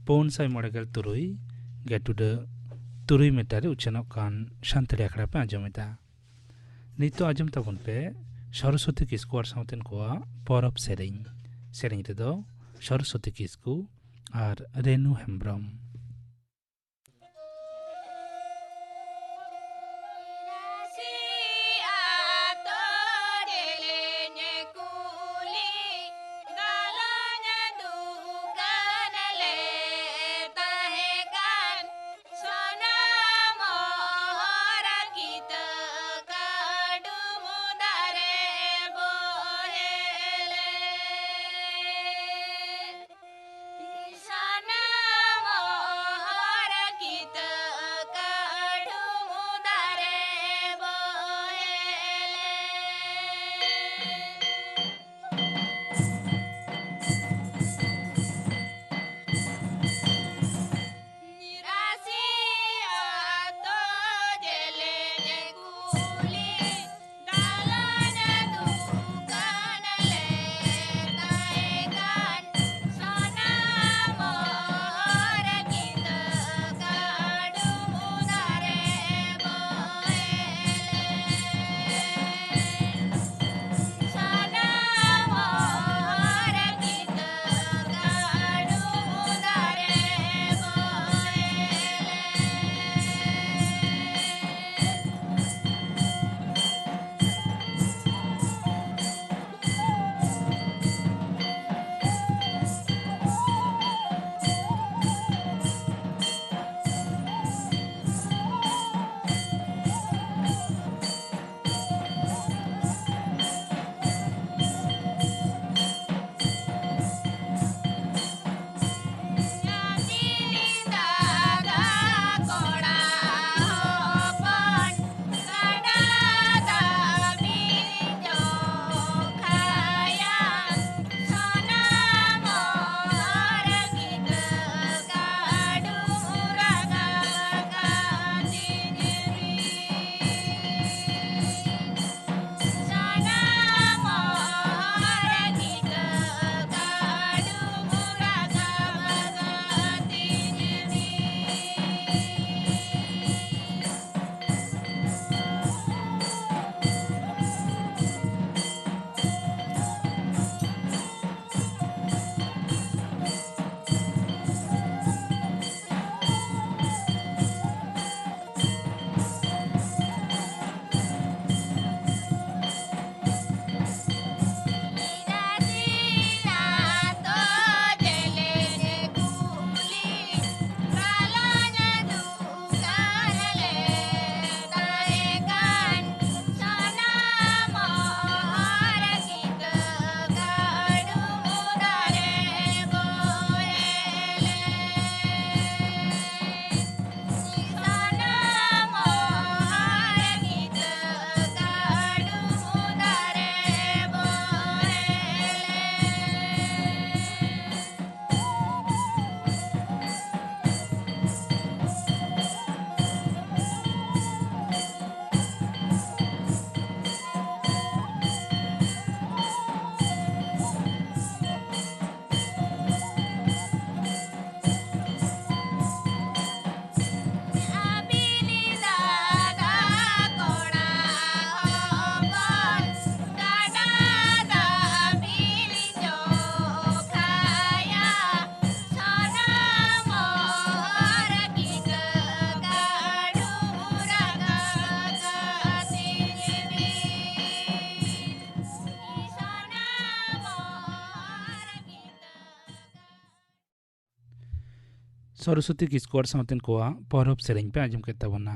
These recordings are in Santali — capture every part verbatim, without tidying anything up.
ᱯᱩᱱ ᱥᱟᱭ ᱢᱚᱬᱮ ᱜᱮᱞ ᱛᱩᱨᱩᱭ ᱜᱮᱴᱩᱰᱟᱹ ᱛᱩᱨᱩᱭ ᱢᱤᱴᱟᱨ ᱨᱮ ᱩᱪᱷᱟᱹᱱᱚᱜ ᱠᱟᱱ ᱥᱟᱱᱛᱟᱲᱤ ᱟᱠᱷᱲᱟ ᱯᱮ ᱟᱸᱡᱚᱢᱮᱫᱟ᱾ ᱱᱤᱛᱚᱜ ᱟᱸᱡᱚᱢ ᱛᱟᱵᱚᱱ ᱯᱮ ᱥᱚᱨᱚᱥᱚᱛᱤ ᱠᱤᱥᱠᱩ ᱟᱨ ᱥᱟᱶᱛᱮᱱ ᱠᱚᱣᱟᱜ ᱯᱚᱨᱚᱵᱽ ᱥᱮᱨᱮᱧ᱾ ᱥᱮᱨᱮᱧ ᱨᱮᱫᱚ ᱥᱚᱨᱚᱥᱚᱛᱤ ᱠᱤᱥᱠᱩ ᱟᱨ ᱨᱮᱱᱩ ᱦᱮᱢᱵᱨᱚᱢ᱾ ᱥᱚᱨᱚᱥᱚᱛᱤ ᱠᱤᱥᱠᱩ ᱟᱨ ᱥᱟᱶᱛᱮᱱ ᱠᱚᱣᱟᱜ ᱯᱚᱨᱚᱵᱽ ᱥᱮᱨᱮᱧ ᱯᱮ ᱟᱸᱡᱚᱢ ᱠᱮᱫ ᱛᱟᱵᱚᱱᱟ᱾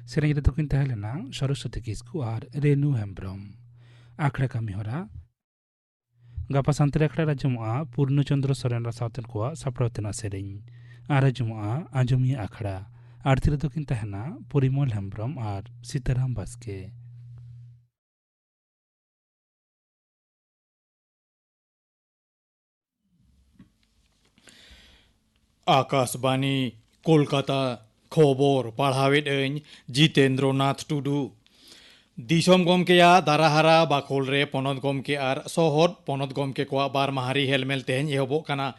ᱥᱮᱨᱮᱧ ᱨᱮᱫᱚ ᱠᱤᱱ ᱛᱟᱦᱮᱸ ᱞᱮᱱᱟ ᱥᱚᱨᱚᱥᱚᱛᱤ ᱠᱤᱥᱠᱩ ᱟᱨ ᱨᱮᱱᱩ ᱦᱮᱢᱵᱽᱨᱚᱢ᱾ ᱟᱠᱷᱲᱟ ᱠᱟᱹᱢᱤ ᱦᱚᱨᱟ᱾ ᱜᱟᱯᱟ ᱥᱟᱱᱛᱟᱲᱤ ᱟᱠᱷᱲᱟ ᱨᱮ ᱟᱸᱡᱚᱢᱚᱜᱼᱟ ᱯᱩᱨᱱᱚ ᱪᱚᱸᱫᱽᱨᱚ ᱥᱚᱨᱮᱱ ᱟᱨ ᱥᱟᱶᱛᱮᱱ ᱠᱚᱣᱟᱜ ᱥᱟᱯᱲᱟᱣ ᱛᱮᱱᱟᱜ ᱥᱮᱨᱮᱧ᱾ ᱟᱨ ᱟᱸᱡᱚᱢᱚᱜᱼᱟ ᱟᱸᱡᱚᱢᱤᱭᱟᱹ ᱟᱠᱷᱲᱟ᱾ ᱟᱨᱛᱤ ᱨᱮᱫᱚ ᱠᱤᱱ ᱛᱟᱦᱮᱱᱟ ᱯᱚᱨᱤᱢᱚᱞ ᱦᱮᱢᱵᱽᱨᱚᱢ ᱟᱨ ᱥᱤᱛᱟᱨᱟᱢ ᱵᱟᱥᱠᱮ᱾ ᱟᱠᱟᱥᱵᱟᱱᱤ, ᱠᱳᱞᱠᱟᱛᱟ᱾ ᱠᱷᱚᱵᱚᱨ ᱯᱟᱲᱦᱟᱣᱮᱫ ᱟᱹᱧ ᱡᱤᱛᱮᱱᱫᱨᱚ ᱱᱟᱛᱷ ᱴᱩᱰᱩ᱾ ᱫᱤᱥᱚᱢ ᱜᱚᱢᱠᱮᱭᱟᱜ ᱫᱟᱨᱟᱦᱟᱨᱟ ᱵᱟᱠᱷᱳᱞ ᱨᱮ ᱯᱚᱱᱚᱛ ᱜᱚᱢᱠᱮ ᱟᱨ ᱥᱚᱦᱚᱫ ᱯᱚᱱᱚᱛ ᱜᱚᱢᱠᱮ ᱠᱚᱣᱟᱜ ᱵᱟᱨ ᱢᱟᱦᱟᱨᱤ ᱦᱮᱞᱢᱮᱞ ᱛᱮᱦᱮᱧ ᱮᱦᱚᱵᱚᱜ ᱠᱟᱱᱟ᱾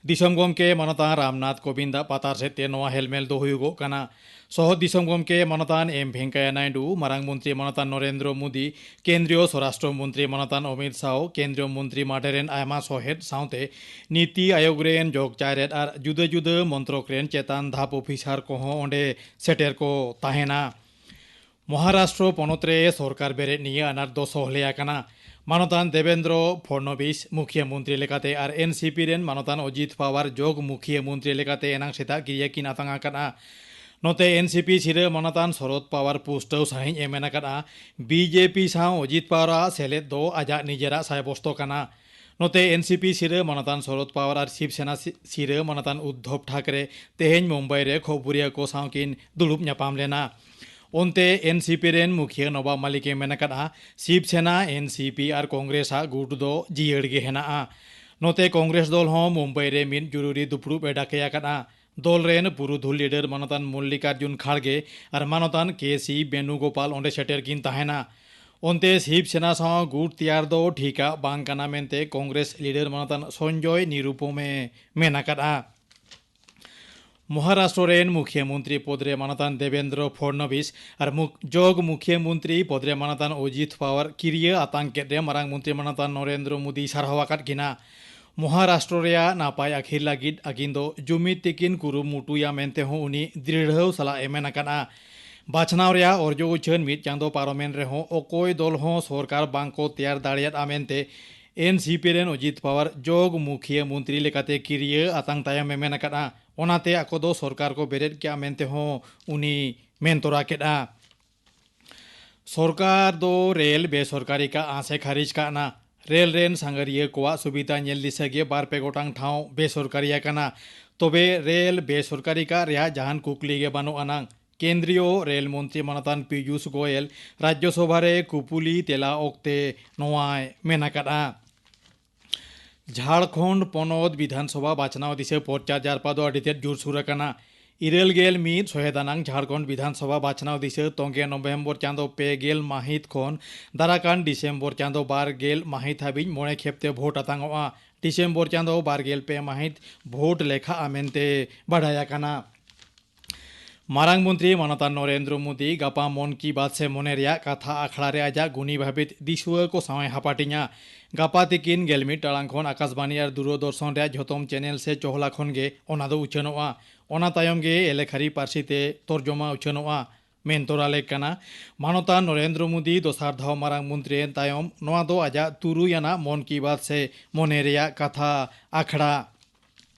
ᱫᱤᱥᱚᱢ ᱜᱚᱢᱠᱮ ᱢᱟᱱᱚᱛᱟᱱ ᱨᱟᱢᱱᱟᱛᱷ ᱠᱳᱵᱤᱱᱫᱟᱜ ᱯᱟᱛᱟᱨ ᱥᱮᱫ ᱛᱮ ᱱᱚᱣᱟ ᱦᱮᱞᱢᱮᱞ ᱫᱚ ᱦᱩᱭᱩᱜᱚᱜ ᱠᱟᱱᱟ᱾ ᱥᱚᱦᱚᱫ ᱫᱤᱥᱚᱢ ᱜᱚᱢᱠᱮ ᱢᱟᱱᱚᱛᱟᱱ ᱮᱢ ᱵᱷᱮᱝᱠᱟᱭᱟ ᱱᱟᱭᱰᱩ, ᱢᱟᱨᱟᱝ ᱢᱚᱱᱛᱨᱤ ᱢᱟᱱᱚᱛᱟᱱ ᱱᱚᱨᱮᱱᱫᱨᱚ ᱢᱳᱫᱤ, ᱠᱮᱱᱫᱨᱤᱭᱚ ᱥᱚᱨᱟᱥᱴᱨᱚ ᱢᱚᱱᱛᱨᱤ ᱢᱟᱱᱚᱛᱟᱱ ᱚᱢᱤᱛ ᱥᱟᱦᱚ, ᱠᱮᱱᱫᱨᱤᱭᱚ ᱢᱚᱱᱛᱨᱤ ᱢᱟᱰᱮᱨ ᱨᱮᱱ ᱟᱭᱢᱟ ᱥᱚᱦᱮᱫ ᱥᱟᱶᱛᱮ ᱱᱤᱛᱤ ᱟᱭᱳᱜᱽ ᱨᱮᱱ ᱡᱚᱜᱽ ᱪᱟᱭᱨᱮᱛ ᱟᱨ ᱡᱩᱫᱟᱹ ᱡᱩᱫᱟᱹ ᱢᱚᱱᱛᱨᱚᱠ ᱨᱮᱱ ᱪᱮᱛᱟᱱ ᱫᱷᱟᱯ ᱚᱯᱷᱤᱥᱟᱨ ᱠᱚᱦᱚᱸ ᱚᱸᱰᱮ ᱥᱮᱴᱮᱨ ᱠᱚ ᱛᱟᱦᱮᱱᱟ᱾ ᱢᱚᱦᱟᱨᱟᱥᱴᱨᱚ ᱯᱚᱱᱚᱛ ᱨᱮ ᱥᱚᱨᱠᱟᱨ ᱵᱮᱨᱮᱫ ᱱᱤᱭᱟᱹ ᱟᱱᱟᱴ ᱫᱚ ᱥᱚᱦᱞᱮ ᱟᱠᱟᱱᱟ᱾ ᱢᱟᱱᱚᱛᱟᱱ ᱫᱮᱵᱮᱱᱫᱨᱚ ᱯᱷᱚᱰᱱᱚᱵᱤᱥ ᱢᱩᱠᱷᱤᱭᱟᱹ ᱢᱚᱱᱛᱨᱤ ᱞᱮᱠᱟᱛᱮ ᱟᱨ ᱮᱱ ᱥᱤ ᱯᱤ ᱨᱮᱱ ᱢᱟᱱᱚᱛᱟᱱ ᱚᱡᱤᱛ ᱯᱟᱣᱟᱨ ᱡᱚᱜᱽ ᱢᱩᱠᱷᱤᱭᱟᱹ ᱢᱚᱱᱛᱨᱤ ᱞᱮᱠᱟᱛᱮ ᱮᱱᱟᱝ ᱥᱮᱛᱟᱜ ᱠᱤᱨᱤᱭᱟᱹ ᱠᱤᱱ ᱟᱛᱟᱝ ᱟᱠᱟᱫᱼᱟ᱾ ᱱᱚᱛᱮ ᱮᱱ ᱥᱤ ᱯᱤ ᱥᱤᱨᱟᱹ ᱢᱟᱱᱚᱛᱟᱱ ᱥᱚᱨᱚᱫ ᱯᱟᱣᱟᱨ ᱯᱩᱥᱴᱟᱹᱣ ᱥᱟᱹᱦᱤᱡ ᱮ ᱢᱮᱱ ᱟᱠᱟᱫᱼᱟ, ᱵᱤ ᱡᱮ ᱯᱤ ᱥᱟᱶ ᱚᱡᱤᱛ ᱯᱟᱣᱟᱨᱟᱜ ᱥᱮᱞᱮᱫ ᱫᱚ ᱟᱡᱟᱜ ᱱᱤᱡᱮᱨᱟᱜ ᱥᱟᱭᱵᱚᱥᱛᱚ ᱠᱟᱱᱟ᱾ ᱱᱚᱛᱮ ᱮᱱ ᱥᱤ ᱯᱤ ᱥᱤᱨᱟᱹ ᱢᱟᱱᱚᱛᱟᱱ ᱥᱚᱨᱚᱫ ᱯᱟᱣᱟᱨ ᱟᱨ ᱥᱤᱵ ᱥᱮᱱᱟ ᱥᱤ-, ᱥᱤᱨᱟᱹ ᱢᱟᱱᱚᱛᱟᱱ ᱩᱫᱫᱷᱚᱵᱽ ᱴᱷᱟᱠᱨᱮ ᱛᱮᱦᱮᱧ ᱢᱩᱢᱵᱟᱭ ᱨᱮ ᱠᱷᱚᱵᱚᱨᱤᱭᱟᱹ ᱠᱚ ᱥᱟᱶ ᱠᱤᱱ ᱫᱩᱲᱩᱵ ᱧᱟᱯᱟᱢ ᱞᱮᱱᱟ᱾ ᱚᱱᱛᱮ ᱮᱱ ᱥᱤ ᱯᱤ ᱨᱮᱱ ᱢᱩᱠᱷᱤᱭᱟᱹ ᱱᱚᱵᱟᱵ ᱢᱟᱞᱤᱠ ᱮ ᱢᱮᱱ ᱟᱠᱟᱫᱼᱟ, ᱥᱤᱵ ᱥᱮᱱᱟ, ᱮᱱ ᱥᱤ ᱯᱤ ᱟᱨ ᱠᱚᱝᱜᱨᱮᱥ ᱟᱜ ᱜᱩᱴ ᱫᱚ ᱡᱤᱭᱟᱹᱲ ᱜᱮ ᱦᱮᱱᱟᱜᱼᱟ᱾ ᱱᱚᱛᱮ ᱠᱚᱝᱜᱨᱮᱥ ᱫᱚᱞ ᱦᱚᱸ ᱢᱩᱢᱵᱟᱭ ᱨᱮ ᱢᱤᱫ ᱡᱩᱨᱩᱨᱤ ᱫᱩᱯᱲᱩᱵ ᱮ ᱰᱟᱠᱮ ᱟᱠᱟᱫᱼᱟ᱾ ᱫᱚᱞ ᱨᱮᱱ ᱯᱩᱨᱩᱫᱷᱩᱞ ᱞᱤᱰᱟᱨ ᱢᱟᱱᱚᱛᱟᱱ ᱢᱚᱞᱞᱤᱠᱟᱨᱡᱩᱱ ᱠᱷᱟᱲᱜᱮ ᱟᱨ ᱢᱟᱱᱚᱛᱟᱱ ᱠᱮ ᱥᱤ ᱵᱮᱱᱩᱜᱳᱯᱟᱞ ᱚᱸᱰᱮ ᱥᱮᱴᱮᱨ ᱠᱤᱱ ᱛᱟᱦᱮᱱᱟ᱾ ᱚᱱᱛᱮ ᱥᱤᱵ ᱥᱮᱱᱟ ᱥᱟᱶ ᱜᱩᱴ ᱛᱮᱭᱟᱨ ᱫᱚ ᱴᱷᱤᱠᱟᱜ ᱵᱟᱝ ᱠᱟᱱᱟ ᱢᱮᱱᱛᱮ ᱠᱚᱝᱜᱨᱮᱥ ᱞᱤᱰᱟᱨ ᱢᱟᱱᱚᱛᱟᱱ ᱥᱚᱧᱡᱚᱭ ᱱᱤᱨᱩᱯᱚᱢ ᱮ ᱢᱮᱱ ᱟᱠᱟᱫᱼᱟ᱾ ᱢᱚᱦᱟᱨᱟᱥᱴᱨᱚ ᱨᱮᱱ ᱢᱩᱠᱷᱤᱭᱟᱹ ᱢᱚᱱᱛᱨᱤ ᱯᱚᱫᱽ ᱨᱮ ᱢᱟᱱᱚᱛᱟᱱ ᱫᱮᱵᱮᱱᱫᱨᱚ ᱯᱷᱚᱰᱱᱚᱵᱤᱥ ᱟᱨ ᱢᱩᱠ-, ᱡᱚᱜᱽ ᱢᱩᱠᱷᱤᱭᱟᱹ ᱢᱚᱱᱛᱨᱤ ᱯᱚᱫᱽ ᱨᱮ ᱢᱟᱱᱚᱛᱟᱱ ᱚᱡᱤᱛ ᱯᱟᱣᱟᱨ ᱠᱤᱨᱤᱭᱟᱹ ᱟᱛᱟᱝ ᱠᱮᱫ ᱨᱮ ᱢᱟᱨᱟᱝ ᱢᱚᱱᱛᱨᱤ ᱢᱟᱱᱚᱛᱟᱱ ᱱᱚᱨᱮᱱᱫᱨᱚ ᱢᱳᱫᱤᱭ ᱥᱟᱨᱦᱟᱣ ᱟᱠᱟᱫ ᱠᱤᱱᱟ᱾ ᱢᱚᱦᱟᱨᱟᱥᱴᱨᱚ ᱨᱮᱭᱟᱜ ᱱᱟᱯᱟᱭ ᱟᱹᱠᱷᱤᱨ ᱞᱟᱹᱜᱤᱫ ᱟᱹᱠᱤᱱ ᱫᱚ ᱡᱩᱢᱤᱫ ᱛᱮᱠᱤᱱ ᱠᱩᱨᱩᱢᱩᱴᱩᱭᱟ ᱢᱮᱱᱛᱮ ᱦᱚᱸ ᱩᱱᱤ ᱫᱨᱤᱲᱦᱟᱹᱣ ᱥᱟᱞᱟᱜ ᱮ ᱢᱮᱱ ᱟᱠᱟᱫᱼᱟ᱾ ᱵᱟᱪᱷᱱᱟᱣ ᱨᱮᱭᱟᱜ ᱚᱨᱡᱚ ᱩᱪᱷᱟᱹᱱ ᱢᱤᱫ ᱪᱟᱸᱫᱚ ᱯᱟᱨᱚᱢᱮᱱ ᱨᱮᱦᱚᱸ ᱚᱠᱚᱭ ᱫᱚᱞ ᱦᱚᱸ ᱥᱚᱨᱠᱟᱨ ᱵᱟᱝ ᱠᱚ ᱛᱮᱭᱟᱨ ᱫᱟᱲᱮᱭᱟᱫᱼᱟ ᱢᱮᱱᱛᱮ ᱮᱱ ᱥᱤ ᱯᱤ ᱨᱮᱱ ᱚᱡᱤᱛ ᱯᱟᱣᱟᱨ ᱡᱚᱜᱽ ᱢᱩᱠᱷᱤᱭᱟᱹ ᱢᱚᱱᱛᱨᱤ ᱞᱮᱠᱟᱛᱮ ᱠᱤᱨᱤᱭᱟᱹ ᱟᱛᱟᱝ ᱛᱟᱭᱚᱢ ᱮ ᱢᱮᱱ ᱟᱠᱟᱫᱼᱟ᱾ ᱚᱱᱟᱛᱮ ᱟᱠᱚ ᱫᱚ ᱥᱚᱨᱠᱟᱨ ᱠᱚ ᱵᱮᱨᱮᱫ ᱠᱮᱜᱼᱟ ᱢᱮᱱᱛᱮ ᱦᱚᱸ ᱩᱱᱤ ᱢᱮᱱ ᱛᱚᱨᱟ ᱠᱮᱫᱼᱟ᱾ ᱥᱚᱨᱠᱟᱨ ᱫᱚ ᱨᱮᱞ ᱵᱮᱥᱚᱨᱠᱟᱨᱤ ᱠᱟᱜ ᱟᱸᱥ ᱮ ᱠᱷᱟᱨᱤᱡ ᱠᱟᱜᱼᱱᱟ᱾ ᱨᱮᱞ ᱨᱮᱱ ᱥᱟᱸᱜᱷᱟᱨᱤᱭᱟᱹ ᱠᱚᱣᱟᱜ ᱥᱩᱵᱤᱫᱷᱟ ᱧᱮᱞ ᱫᱤᱥᱟᱹ ᱜᱮ ᱵᱟᱨ ᱯᱮ ᱜᱚᱴᱟᱝ ᱴᱷᱟᱶ ᱵᱮᱥᱚᱨᱠᱟᱨᱤ ᱟᱠᱟᱱᱟ᱾ ᱛᱚᱵᱮ ᱨᱮᱞ ᱵᱮᱥᱚᱨᱠᱟᱨᱤ ᱠᱟᱜ ᱨᱮᱭᱟᱜ ᱡᱟᱦᱟᱱ ᱠᱩᱠᱞᱤ ᱜᱮ ᱵᱟᱹᱱᱩᱜ ᱟᱱᱟᱝ᱾ ᱠᱮᱱᱫᱨᱤᱭᱚ ᱨᱮᱞ ᱢᱚᱱᱛᱨᱤ ᱢᱟᱱᱚᱛᱟᱱ ᱯᱤᱭᱩᱥ ᱜᱳᱭᱮᱞ ᱨᱟᱡᱽᱡᱚᱥᱚᱵᱷᱟ ᱨᱮ ᱠᱩᱯᱩᱞᱤ ᱛᱮᱞᱟ ᱚᱠᱛᱮ ᱱᱚᱣᱟᱭ ᱢᱮᱱ ᱟᱠᱟᱫᱼᱟ᱾ ᱡᱷᱟᱲᱠᱷᱚᱸᱰ ᱯᱚᱱᱚᱛ ᱵᱤᱫᱷᱟᱱ ᱥᱚᱵᱷᱟ ᱵᱟᱪᱷᱱᱟᱣ ᱫᱤᱥᱟᱹ ᱯᱨᱚᱪᱟᱨ ᱡᱟᱨᱯᱟ ᱫᱚ ᱟᱹᱰᱤ ᱛᱮᱫ ᱡᱳᱨᱥᱩᱨ ᱟᱠᱟᱱᱟ᱾ ᱤᱨᱟᱹᱞ ᱜᱮᱞ ᱢᱤᱫ ᱥᱚᱦᱮᱫ ᱟᱱᱟᱝ ᱡᱷᱟᱲᱠᱷᱚᱸᱰ ᱵᱤᱫᱷᱟᱱ ᱥᱚᱵᱷᱟ ᱵᱟᱪᱷᱱᱟᱣ ᱫᱤᱥᱟᱹ ᱛᱚᱸᱜᱮ ᱱᱚᱵᱷᱮᱢᱵᱚᱨ ᱪᱟᱸᱫᱚ ᱯᱮ ᱜᱮᱞ ᱢᱟᱹᱦᱤᱛ ᱠᱷᱚᱱ ᱫᱟᱨᱟᱠᱟᱱ ᱰᱤᱥᱮᱢᱵᱚᱨ ᱪᱟᱸᱫᱚ ᱵᱟᱨ ᱜᱮᱞ ᱢᱟᱹᱦᱤᱛ ᱦᱟᱹᱵᱤᱡ ᱢᱚᱬᱮ ᱠᱷᱮᱯ ᱛᱮ ᱵᱷᱳᱴ ᱟᱛᱟᱝᱚᱜᱼᱟ᱾ ᱰᱤᱥᱮᱢᱵᱚᱨ ᱪᱟᱸᱫᱚ ᱵᱟᱨ ᱜᱮᱞ ᱯᱮ ᱢᱟᱹᱦᱤᱛ ᱵᱷᱳᱴ ᱞᱮᱠᱷᱟᱜᱼᱟ ᱢᱮᱱᱛᱮ ᱵᱟᱰᱟᱭ ᱟᱠᱟᱱᱟ᱾ ᱢᱟᱨᱟᱝ ᱢᱚᱱᱛᱨᱤ ᱢᱟᱱᱚᱛᱟᱱ ᱱᱚᱨᱮᱱᱫᱨᱚ ᱢᱳᱫᱤ ᱜᱟᱯᱟ ᱢᱚᱱ ᱠᱤ ᱵᱟᱛ ᱥᱮ ᱢᱚᱱᱮ ᱨᱮᱭᱟᱜ ᱠᱟᱛᱷᱟ ᱟᱠᱷᱲᱟ ᱨᱮ ᱟᱡᱟᱜ ᱜᱩᱱᱤ ᱵᱷᱟᱵᱤᱛ ᱫᱤᱥᱩᱣᱟᱹ ᱠᱚ ᱥᱟᱶ ᱮ ᱦᱟᱯᱟᱴᱤᱧᱟ᱾ ᱜᱟᱯᱟ ᱛᱤᱠᱤᱱ ᱜᱮᱞ ᱢᱤᱫ ᱴᱟᱲᱟᱝ ᱠᱷᱚᱱ ᱟᱠᱟᱥᱵᱟᱱᱤ ᱟᱨ ᱫᱩᱨᱚᱫᱚᱨᱥᱚᱱ ᱨᱮᱭᱟᱜ ᱡᱷᱚᱛᱚᱢ ᱪᱮᱱᱮᱞ ᱥᱮ ᱪᱚᱦᱞᱟ ᱠᱷᱚᱱ ᱜᱮ ᱚᱱᱟ ᱫᱚ ᱩᱪᱷᱟᱹᱱᱚᱜᱼᱟ᱾ ᱚᱱᱟ ᱛᱟᱭᱚᱢ ᱜᱮ ᱮᱞᱮᱠᱷᱟᱨᱤ ᱯᱟᱹᱨᱥᱤ ᱛᱮ ᱛᱚᱨᱡᱚᱢᱟ ᱩᱪᱷᱟᱹᱱᱚᱜᱼᱟ᱾ ᱢᱮᱱ ᱛᱚᱨᱟ ᱞᱮᱠ ᱠᱟᱱᱟ, ᱢᱟᱱᱚᱛᱟᱱ ᱱᱚᱨᱮᱱᱫᱨᱚ ᱢᱳᱫᱤ ᱫᱚᱥᱟᱨ ᱫᱷᱟᱣ ᱢᱟᱨᱟᱝ ᱢᱚᱱᱛᱨᱤ ᱮᱱ ᱛᱟᱭᱚᱢ ᱱᱚᱣᱟ ᱫᱚ ᱟᱡᱟᱜ ᱛᱩᱨᱩᱭ ᱟᱱᱟᱜ ᱢᱚᱱ ᱠᱤ ᱵᱟᱛ ᱥᱮ ᱢᱚᱱᱮ ᱨᱮᱭᱟᱜ ᱠᱟᱛᱷᱟ ᱟᱠᱷᱲᱟ᱾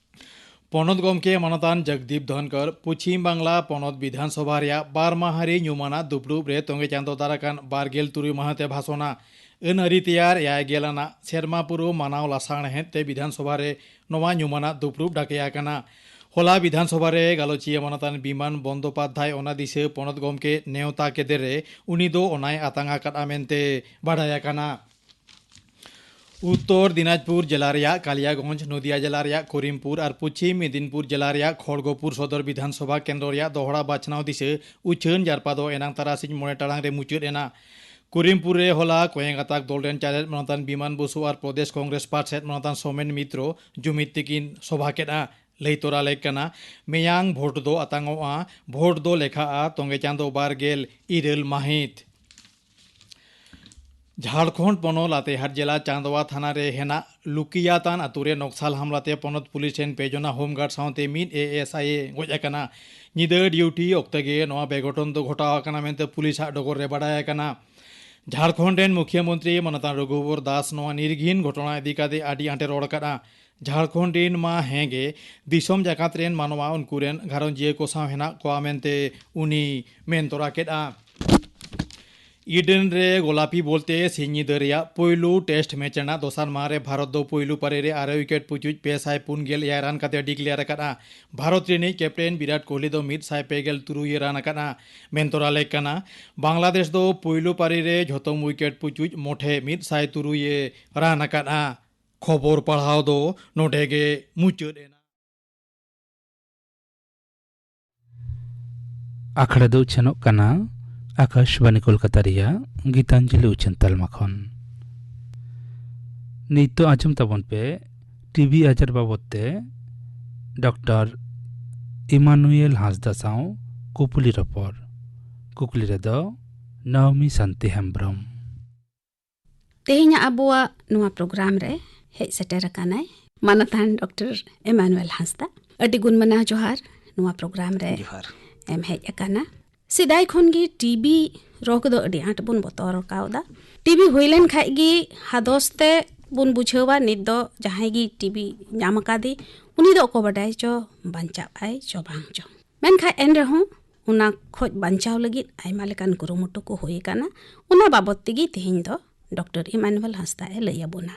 ᱯᱚᱱᱚᱛ ᱜᱚᱢᱠᱮ ᱢᱟᱱᱚᱛᱟᱱ ᱡᱚᱜᱽᱫᱤᱯ ᱫᱷᱚᱱᱠᱚᱨ ᱯᱚᱪᱷᱤᱢ ᱵᱟᱝᱞᱟ ᱯᱚᱱᱚᱛ ᱵᱤᱫᱷᱟᱱ ᱥᱚᱵᱷᱟ ᱨᱮᱭᱟᱜ ᱵᱟᱨ ᱢᱟᱦᱟᱨᱤ ᱧᱩᱢᱟᱱᱟᱜ ᱫᱩᱯᱲᱩᱵ ᱨᱮ ᱛᱚᱸᱜᱮ ᱪᱟᱸᱫᱚ ᱫᱟᱨᱟᱠᱟᱱ ᱵᱟᱨ ᱜᱮᱞ ᱛᱩᱨᱩᱭ ᱢᱟᱦᱟ ᱛᱮ ᱵᱷᱟᱥᱚᱱᱟ᱾ ᱟᱹᱱ ᱟᱹᱨᱤ ᱛᱮᱭᱟᱨ ᱮᱭᱟᱭ ᱜᱮᱞ ᱟᱱᱟᱜ ᱥᱮᱨᱢᱟ ᱯᱩᱨᱟᱹᱣ ᱢᱟᱱᱟᱣ ᱞᱟᱥᱟᱬᱦᱮᱫ ᱛᱮ ᱵᱤᱫᱷᱟᱱ ᱥᱚᱵᱷᱟ ᱨᱮ ᱱᱚᱣᱟ ᱧᱩᱢᱟᱱᱟᱜ ᱫᱩᱯᱲᱩᱵ ᱰᱟᱠᱮ ᱟᱠᱟᱱᱟ᱾ ᱦᱚᱞᱟ ᱵᱤᱫᱷᱟᱱ ᱥᱚᱵᱷᱟ ᱨᱮ ᱜᱟᱞᱚᱪᱤᱭᱟᱹ ᱢᱟᱱᱚᱛᱟᱱ ᱵᱤᱢᱟᱱ ᱵᱚᱱᱫᱚᱯᱟᱫᱷᱭᱟᱭ ᱚᱱᱟ ᱫᱤᱥᱟᱹ ᱯᱚᱱᱚᱛ ᱜᱚᱢᱠᱮ ᱱᱮᱣᱛᱟ ᱠᱮᱫᱮ ᱨᱮ ᱩᱱᱤ ᱫᱚ ᱚᱱᱟᱭ ᱟᱛᱟᱝ ᱟᱠᱟᱫᱼᱟ ᱢᱮᱱᱛᱮ ᱵᱟᱰᱟᱭ ᱟᱠᱟᱱᱟ᱾ ᱩᱛᱛᱚᱨ ᱫᱤᱱᱟᱡᱽᱯᱩᱨ ᱡᱮᱞᱟ ᱨᱮᱭᱟᱜ ᱠᱟᱞᱤᱭᱟᱜᱚᱸᱡᱽ, ᱱᱚᱫᱤᱭᱟ ᱡᱮᱞᱟ ᱨᱮᱭᱟᱜ ᱠᱚᱨᱤᱢᱯᱩᱨ ᱟᱨ ᱯᱚᱪᱷᱤᱢ ᱢᱮᱫᱤᱱᱯᱩᱨ ᱡᱮᱞᱟ ᱨᱮᱭᱟᱜ ᱠᱷᱚᱲᱜᱚᱯᱩᱨ ᱥᱚᱫᱚᱨ ᱵᱤᱫᱷᱟᱱ ᱥᱚᱵᱷᱟ ᱠᱮᱱᱫᱨᱚ ᱨᱮᱭᱟᱜ ᱫᱚᱦᱲᱟ ᱵᱟᱪᱷᱱᱟᱣ ᱫᱤᱥᱟᱹ ᱩᱪᱷᱟᱹᱱ ᱡᱟᱨᱯᱟ ᱫᱚ ᱮᱱᱟᱝ ᱛᱟᱨᱟᱥᱤᱧ ᱢᱚᱬᱮ ᱴᱟᱲᱟᱝ ᱨᱮ ᱢᱩᱪᱟᱹᱫ ᱮᱱᱟ᱾ ᱠᱚᱨᱤᱢᱯᱩᱨ ᱨᱮ ᱦᱚᱞᱟ ᱠᱚᱭᱮᱸ ᱜᱟᱛᱟᱠ ᱫᱚᱞ ᱨᱮᱱ ᱪᱟᱨᱮᱫ ᱢᱟᱱᱚᱛᱟᱱ ᱵᱤᱢᱟᱱ ᱵᱚᱥᱩ ᱟᱨ ᱯᱨᱚᱫᱮᱥ ᱠᱚᱝᱜᱨᱮᱥ ᱯᱟᱨᱥᱮᱫ ᱢᱟᱱᱚᱛᱟᱱ ᱥᱳᱢᱮᱱ ᱢᱤᱛᱨᱚ ᱡᱩᱢᱤᱫ ᱛᱮᱠᱤᱱ ᱥᱚᱵᱷᱟ ᱠᱮᱫᱼᱟ᱾ ᱞᱟᱹᱭ ᱛᱚᱨᱟ ᱞᱮᱠ ᱠᱟᱱᱟ, ᱢᱮᱭᱟᱝ ᱵᱷᱳᱴ ᱫᱚ ᱟᱛᱟᱝᱚᱜᱼᱟ᱾ ᱵᱷᱳᱴ ᱫᱚ ᱞᱮᱠᱷᱟᱜᱼᱟ ᱛᱚᱸᱜᱮ ᱪᱟᱸᱫᱚ ᱵᱟᱨ ᱜᱮᱞ ᱤᱨᱟᱹᱞ ᱢᱟᱹᱦᱤᱛ᱾ ᱡᱷᱟᱲᱠᱷᱚᱸᱰ ᱯᱚᱱᱚᱛ ᱞᱟᱛᱮᱦᱟᱨ ᱡᱮᱞᱟ ᱪᱟᱸᱫᱣᱟ ᱛᱷᱟᱱᱟ ᱨᱮ ᱦᱮᱱᱟᱜ ᱞᱩᱠᱤᱭᱟᱛᱟᱱ ᱟᱛᱳ ᱨᱮ ᱱᱚᱠᱥᱟᱞ ᱦᱟᱢᱞᱟ ᱛᱮ ᱯᱚᱱᱚᱛ ᱯᱩᱞᱤᱥ ᱨᱮᱱ ᱯᱮ ᱡᱚᱱᱟ ᱦᱳᱢᱜᱟᱨᱰ ᱥᱟᱶᱛᱮ ᱢᱤᱫ ᱮ ᱮᱥ ᱟᱭ ᱮ ᱜᱚᱡ ᱟᱠᱟᱱᱟ᱾ ᱧᱤᱫᱟᱹ ᱰᱤᱭᱩᱴᱤ ᱚᱠᱛᱮ ᱜᱮ ᱱᱚᱣᱟ ᱵᱮᱜᱷᱚᱴᱚᱱ ᱫᱚ ᱜᱷᱚᱴᱟᱣ ᱟᱠᱟᱱᱟ ᱢᱮᱱᱛᱮ ᱯᱩᱞᱤᱥ ᱟᱜ ᱰᱚᱜᱚᱨ ᱨᱮ ᱵᱟᱰᱟᱭ ᱟᱠᱟᱱᱟ᱾ ᱡᱷᱟᱲᱠᱷᱚᱸᱰ ᱨᱮᱱ ᱢᱩᱠᱷᱭᱟᱹ ᱢᱚᱱᱛᱨᱤ ᱢᱟᱱᱚᱛᱟᱱ ᱨᱚᱜᱷᱩᱵᱚᱨ ᱫᱟᱥ ᱱᱚᱣᱟ ᱱᱤᱨᱜᱷᱤᱱ ᱜᱷᱚᱴᱚᱱᱟ ᱤᱫᱤ ᱠᱟᱛᱮ ᱟᱹᱰᱤ ᱟᱸᱴ ᱮ ᱨᱚᱲ ᱟᱠᱟᱫᱼᱟ᱾ ᱡᱷᱟᱲᱠᱷᱚᱸᱰ ᱨᱤᱱ ᱢᱟ ᱦᱮᱸ ᱜᱮ, ᱫᱤᱥᱚᱢ ᱡᱟᱠᱟᱛ ᱨᱮᱱ ᱢᱟᱱᱣᱟ ᱩᱱᱠᱩ ᱨᱮᱱ ᱜᱷᱟᱨᱚᱸᱡᱤᱭᱟᱹ ᱠᱚ ᱥᱟᱶ ᱦᱮᱱᱟᱜ ᱠᱚᱣᱟ ᱢᱮᱱᱛᱮ ᱩᱱᱤ ᱢᱮᱱ ᱛᱚᱨᱟ ᱠᱮᱫᱼᱟ᱾ ᱤᱰᱮᱱ ᱨᱮ ᱜᱳᱞᱟᱯᱤ ᱵᱚᱞ ᱛᱮ ᱥᱤᱧ ᱧᱤᱫᱟᱹ ᱨᱮᱭᱟᱜ ᱯᱩᱭᱞᱩ ᱴᱮᱥᱴ ᱢᱮᱪ ᱨᱮᱱᱟᱜ ᱫᱚᱥᱟᱨ ᱢᱟᱦᱟ ᱨᱮ ᱵᱷᱟᱨᱚᱛ ᱫᱚ ᱯᱩᱭᱞᱩ ᱯᱟᱹᱨᱤ ᱨᱮ ᱟᱨᱮ ᱣᱤᱠᱮᱴ ᱯᱩᱪᱩᱡ ᱯᱮ ᱥᱟᱭ ᱯᱩᱱ ᱜᱮᱞ ᱮᱭᱟᱭ ᱨᱟᱱ ᱠᱟᱛᱮ ᱰᱤᱠᱞᱮᱭᱟᱨ ᱟᱠᱟᱫᱼᱟ᱾ ᱵᱷᱟᱨᱚᱛ ᱨᱤᱱᱤᱡ ᱠᱮᱯᱴᱮᱱ ᱵᱤᱨᱟᱴ ᱠᱳᱦᱞᱤ ᱫᱚ ᱢᱤᱫ ᱥᱟᱭ ᱯᱮ ᱜᱮᱞ ᱛᱩᱨᱩᱭ ᱮ ᱨᱟᱱ ᱟᱠᱟᱫᱼᱟ᱾ ᱢᱮᱱ ᱛᱚᱨᱟ ᱞᱮᱠ ᱠᱟᱱᱟ, ᱵᱟᱝᱞᱟᱫᱮᱥ ᱫᱚ ᱯᱩᱭᱞᱩ ᱯᱟᱹᱨᱤ ᱨᱮ ᱡᱷᱚᱛᱚᱢ ᱣᱤᱠᱮᱴ ᱯᱩᱪᱩᱡ ᱢᱚᱴᱷᱮ ᱢᱤᱫ ᱥᱟᱭ ᱛᱩᱨᱩᱭ ᱮ ᱨᱟᱱ ᱟᱠᱟᱫᱼᱟ᱾ ᱠᱷᱚᱵᱚᱨ ᱯᱟᱲᱦᱟᱣ ᱫᱚ ᱱᱚᱰᱮ ᱜᱮ ᱢᱩᱪᱟᱹᱫ ᱮᱱᱟ᱾ ᱟᱠᱷᱲᱟ ᱫᱚ ᱩᱪᱷᱟᱹᱱᱚᱜ ᱠᱟᱱᱟ ᱟᱠᱟᱥᱵᱟᱱᱤ ᱠᱳᱞᱠᱟᱛᱟ ᱨᱮᱭᱟᱜ ᱜᱤᱛᱟᱧᱡᱚᱞᱤ ᱩᱪᱷᱟᱹᱱ ᱛᱟᱞᱢᱟ ᱠᱷᱚᱱ᱾ ᱱᱤᱛ ᱫᱚ ᱟᱸᱡᱚᱢ ᱛᱟᱵᱚᱱ ᱯᱮ ᱴᱤᱵᱤ ᱟᱡᱟᱨ ᱵᱟᱵᱚᱫ ᱛᱮ ᱰᱚᱠᱴᱚᱨ ᱤᱢᱟᱱᱩᱭᱮᱞ ᱦᱟᱸᱥᱫᱟ ᱥᱟᱶ ᱠᱩᱯᱞᱤ ᱨᱚᱯᱚᱲ᱾ ᱠᱩᱠᱞᱤ ᱨᱮᱫᱚ ᱱᱟᱣᱢᱤ ᱥᱟᱱᱛᱤ ᱦᱮᱢᱵᱽᱨᱚᱢ᱾ ᱛᱮᱦᱮᱧᱟᱜ ᱟᱵᱚᱣᱟᱜ ᱱᱚᱣᱟ ᱯᱨᱳᱜᱨᱟᱢ ᱨᱮ ᱦᱮᱡ ᱥᱮᱴᱮᱨ ᱟᱠᱟᱱᱟᱭ ᱢᱟᱱᱚᱛᱟᱱ ᱰᱚᱠᱴᱚᱨ ᱮᱢᱟᱱᱩᱭᱮᱞ ᱦᱟᱸᱥᱫᱟ᱾ ᱟᱹᱰᱤ ᱜᱩᱱ ᱢᱟᱱᱟᱣ ᱡᱚᱦᱟᱨ ᱱᱚᱣᱟ ᱯᱨᱳᱜᱨᱟᱢ ᱨᱮ ᱡᱚᱦᱟᱨ᱾ ᱮᱢ ᱦᱮᱡ ᱟᱠᱟᱱᱟ᱾ ᱥᱮᱫᱟᱭ ᱠᱷᱚᱱ ᱜᱮ ᱴᱤᱵᱤ ᱨᱳᱜᱽ ᱫᱚ ᱟᱹᱰᱤ ᱟᱸᱴ ᱵᱚᱱ ᱵᱚᱛᱚᱨ ᱠᱟᱣᱫᱟ᱾ ᱴᱤᱵᱤ ᱦᱩᱭ ᱞᱮᱱ ᱠᱷᱟᱡ ᱜᱮ ᱦᱟᱫᱚᱥ ᱛᱮ ᱵᱚᱱ ᱵᱩᱡᱷᱟᱹᱣᱟ ᱱᱤᱛ ᱫᱚ ᱡᱟᱦᱟᱸᱭ ᱜᱮ ᱴᱤᱵᱤ ᱧᱟᱢ ᱟᱠᱟᱫᱮ ᱩᱱᱤ ᱫᱚ ᱚᱠᱚᱭ ᱵᱟᱰᱟᱭ ᱪᱚ ᱵᱟᱧᱪᱟᱜ ᱟᱭ ᱪᱚ ᱵᱟᱝ ᱪᱚ᱾ ᱢᱮᱱᱠᱷᱟᱱ ᱮᱱ ᱨᱮᱦᱚᱸ ᱚᱱᱟ ᱠᱷᱚᱡ ᱵᱟᱧᱪᱟᱣ ᱞᱟᱹᱜᱤᱫ ᱟᱭᱢᱟ ᱞᱮᱠᱟᱱ ᱠᱩᱨᱩᱢᱩᱴᱩ ᱠᱚ ᱦᱩᱭ ᱟᱠᱟᱱᱟ᱾ ᱚᱱᱟ ᱵᱟᱵᱚᱛ ᱛᱮᱜᱮ ᱛᱮᱦᱮᱧ ᱫᱚ ᱰᱚᱠᱴᱚᱨ ᱤᱢᱟᱱᱩᱭᱮᱞ ᱦᱟᱸᱥᱫᱟ ᱮ ᱞᱟᱹᱭ ᱟᱵᱚᱱᱟ᱾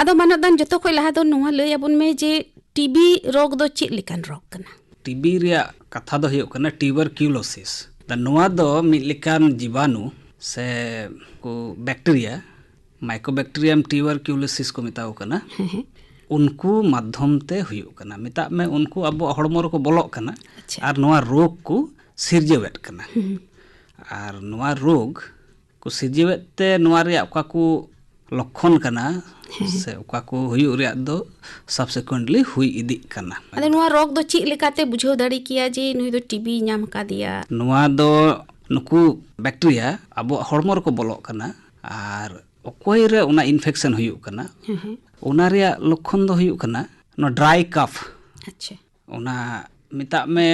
ᱟᱫᱚ ᱢᱟᱱᱚᱛᱟᱱ, ᱡᱚᱛᱚ ᱠᱷᱚᱡ ᱞᱟᱦᱟ ᱫᱚ ᱱᱚᱣᱟ ᱞᱟᱹᱭ ᱟᱵᱚᱱ ᱢᱮ ᱡᱮ ᱴᱤᱵᱤ ᱨᱳᱜᱽ ᱫᱚ ᱪᱮᱫ ᱞᱮᱠᱟᱱ ᱨᱳᱜᱽ ᱠᱟᱱᱟ? ᱴᱤᱵᱤ ᱨᱮᱭᱟᱜ ᱠᱟᱛᱷᱟ ᱫᱚ ᱦᱩᱭᱩᱜ ᱠᱟᱱᱟ ᱴᱤᱭᱩᱵᱟᱨᱠᱤᱭᱩᱞᱳᱥᱤᱥ᱾ ᱫᱟ ᱱᱚᱣᱟ ᱫᱚ ᱢᱤᱫ ᱞᱮᱠᱟᱱ ᱡᱤᱵᱟᱱᱩ ᱥᱮ ᱠᱚ ᱵᱮᱠᱴᱮᱨᱤᱭᱟ, ᱢᱟᱭᱠᱳᱵᱮᱠᱴᱮᱨᱤᱭᱟᱢ ᱴᱤᱭᱩᱵᱟᱨᱠᱤᱭᱩᱞᱳᱥᱤᱥ ᱠᱚ ᱢᱮᱛᱟ ᱠᱚ ᱠᱟᱱᱟ᱾ ᱦᱮᱸ, ᱦᱮᱸ᱾ ᱩᱱᱠᱩ ᱢᱟᱫᱽᱫᱷᱚᱢ ᱛᱮ ᱦᱩᱭᱩᱜ ᱠᱟᱱᱟ᱾ ᱢᱮᱛᱟᱜ ᱢᱮ ᱩᱱᱠᱩ ᱟᱵᱚᱣᱟᱜ ᱦᱚᱲᱢᱚ ᱨᱮᱠᱚ ᱵᱚᱞᱚᱜ ᱠᱟᱱᱟ᱾ ᱟᱪᱪᱷᱟ᱾ ᱟᱨ ᱱᱚᱣᱟ ᱨᱳᱜᱽ ᱠᱚ ᱥᱤᱨᱡᱟᱹᱣᱮᱫ ᱠᱟᱱᱟ᱾ ᱦᱩᱸ᱾ ᱟᱨ ᱱᱚᱣᱟ ᱨᱳᱜᱽ ᱠᱚ ᱥᱤᱨᱡᱟᱹᱣᱮᱫ ᱛᱮ ᱱᱚᱣᱟ ᱨᱮᱭᱟᱜ ᱚᱠᱟ ᱠᱚ ᱞᱚᱠᱠᱷᱚᱱ ᱠᱟᱱᱟ ᱦᱮᱸ, ᱦᱮᱸ᱾ ᱥᱮ ᱚᱠᱟ ᱠᱚ ᱦᱩᱭᱩᱜ ᱨᱮᱭᱟᱜ ᱫᱚ subsequently ᱦᱩᱭ ᱤᱫᱤᱜ ᱠᱟᱱᱟ᱾ ᱟᱫᱚ ᱱᱚᱣᱟ ᱨᱳᱜᱽ ᱫᱚ ᱪᱮᱫ ᱞᱮᱠᱟᱛᱮ ᱵᱩᱡᱷᱟᱹᱣ ᱫᱟᱲᱮ ᱠᱮᱭᱟ ᱡᱮ ᱱᱩᱭ ᱫᱚ ᱴᱤᱵᱤ ᱧᱟᱢ ᱟᱠᱟᱫᱮᱭᱟ? ᱱᱚᱣᱟ ᱫᱚ ᱱᱩᱠᱩ ᱵᱮᱠᱴᱮᱨᱤᱭᱟ ᱟᱵᱚᱣᱟᱜ ᱦᱚᱲᱢᱚ ᱨᱮᱠᱚ ᱵᱚᱞᱚᱜ ᱠᱟᱱᱟ ᱟᱨ ᱚᱠᱚᱭ ᱨᱮ ᱚᱱᱟ ᱤᱱᱯᱷᱮᱠᱥᱚᱱ ᱦᱩᱭᱩᱜ ᱠᱟᱱᱟ, ᱦᱮᱸ, ᱦᱮᱸ᱾ ᱚᱱᱟ ᱨᱮᱭᱟᱜ ᱞᱚᱠᱠᱷᱚᱱ ᱫᱚ ᱦᱩᱭᱩᱜ ᱠᱟᱱᱟ ᱱᱚᱣᱟ ᱰᱨᱟᱭ ᱠᱟᱯᱷ᱾ ᱟᱪᱪᱷᱟ᱾ ᱚᱱᱟ ᱢᱮᱛᱟᱜ ᱢᱮ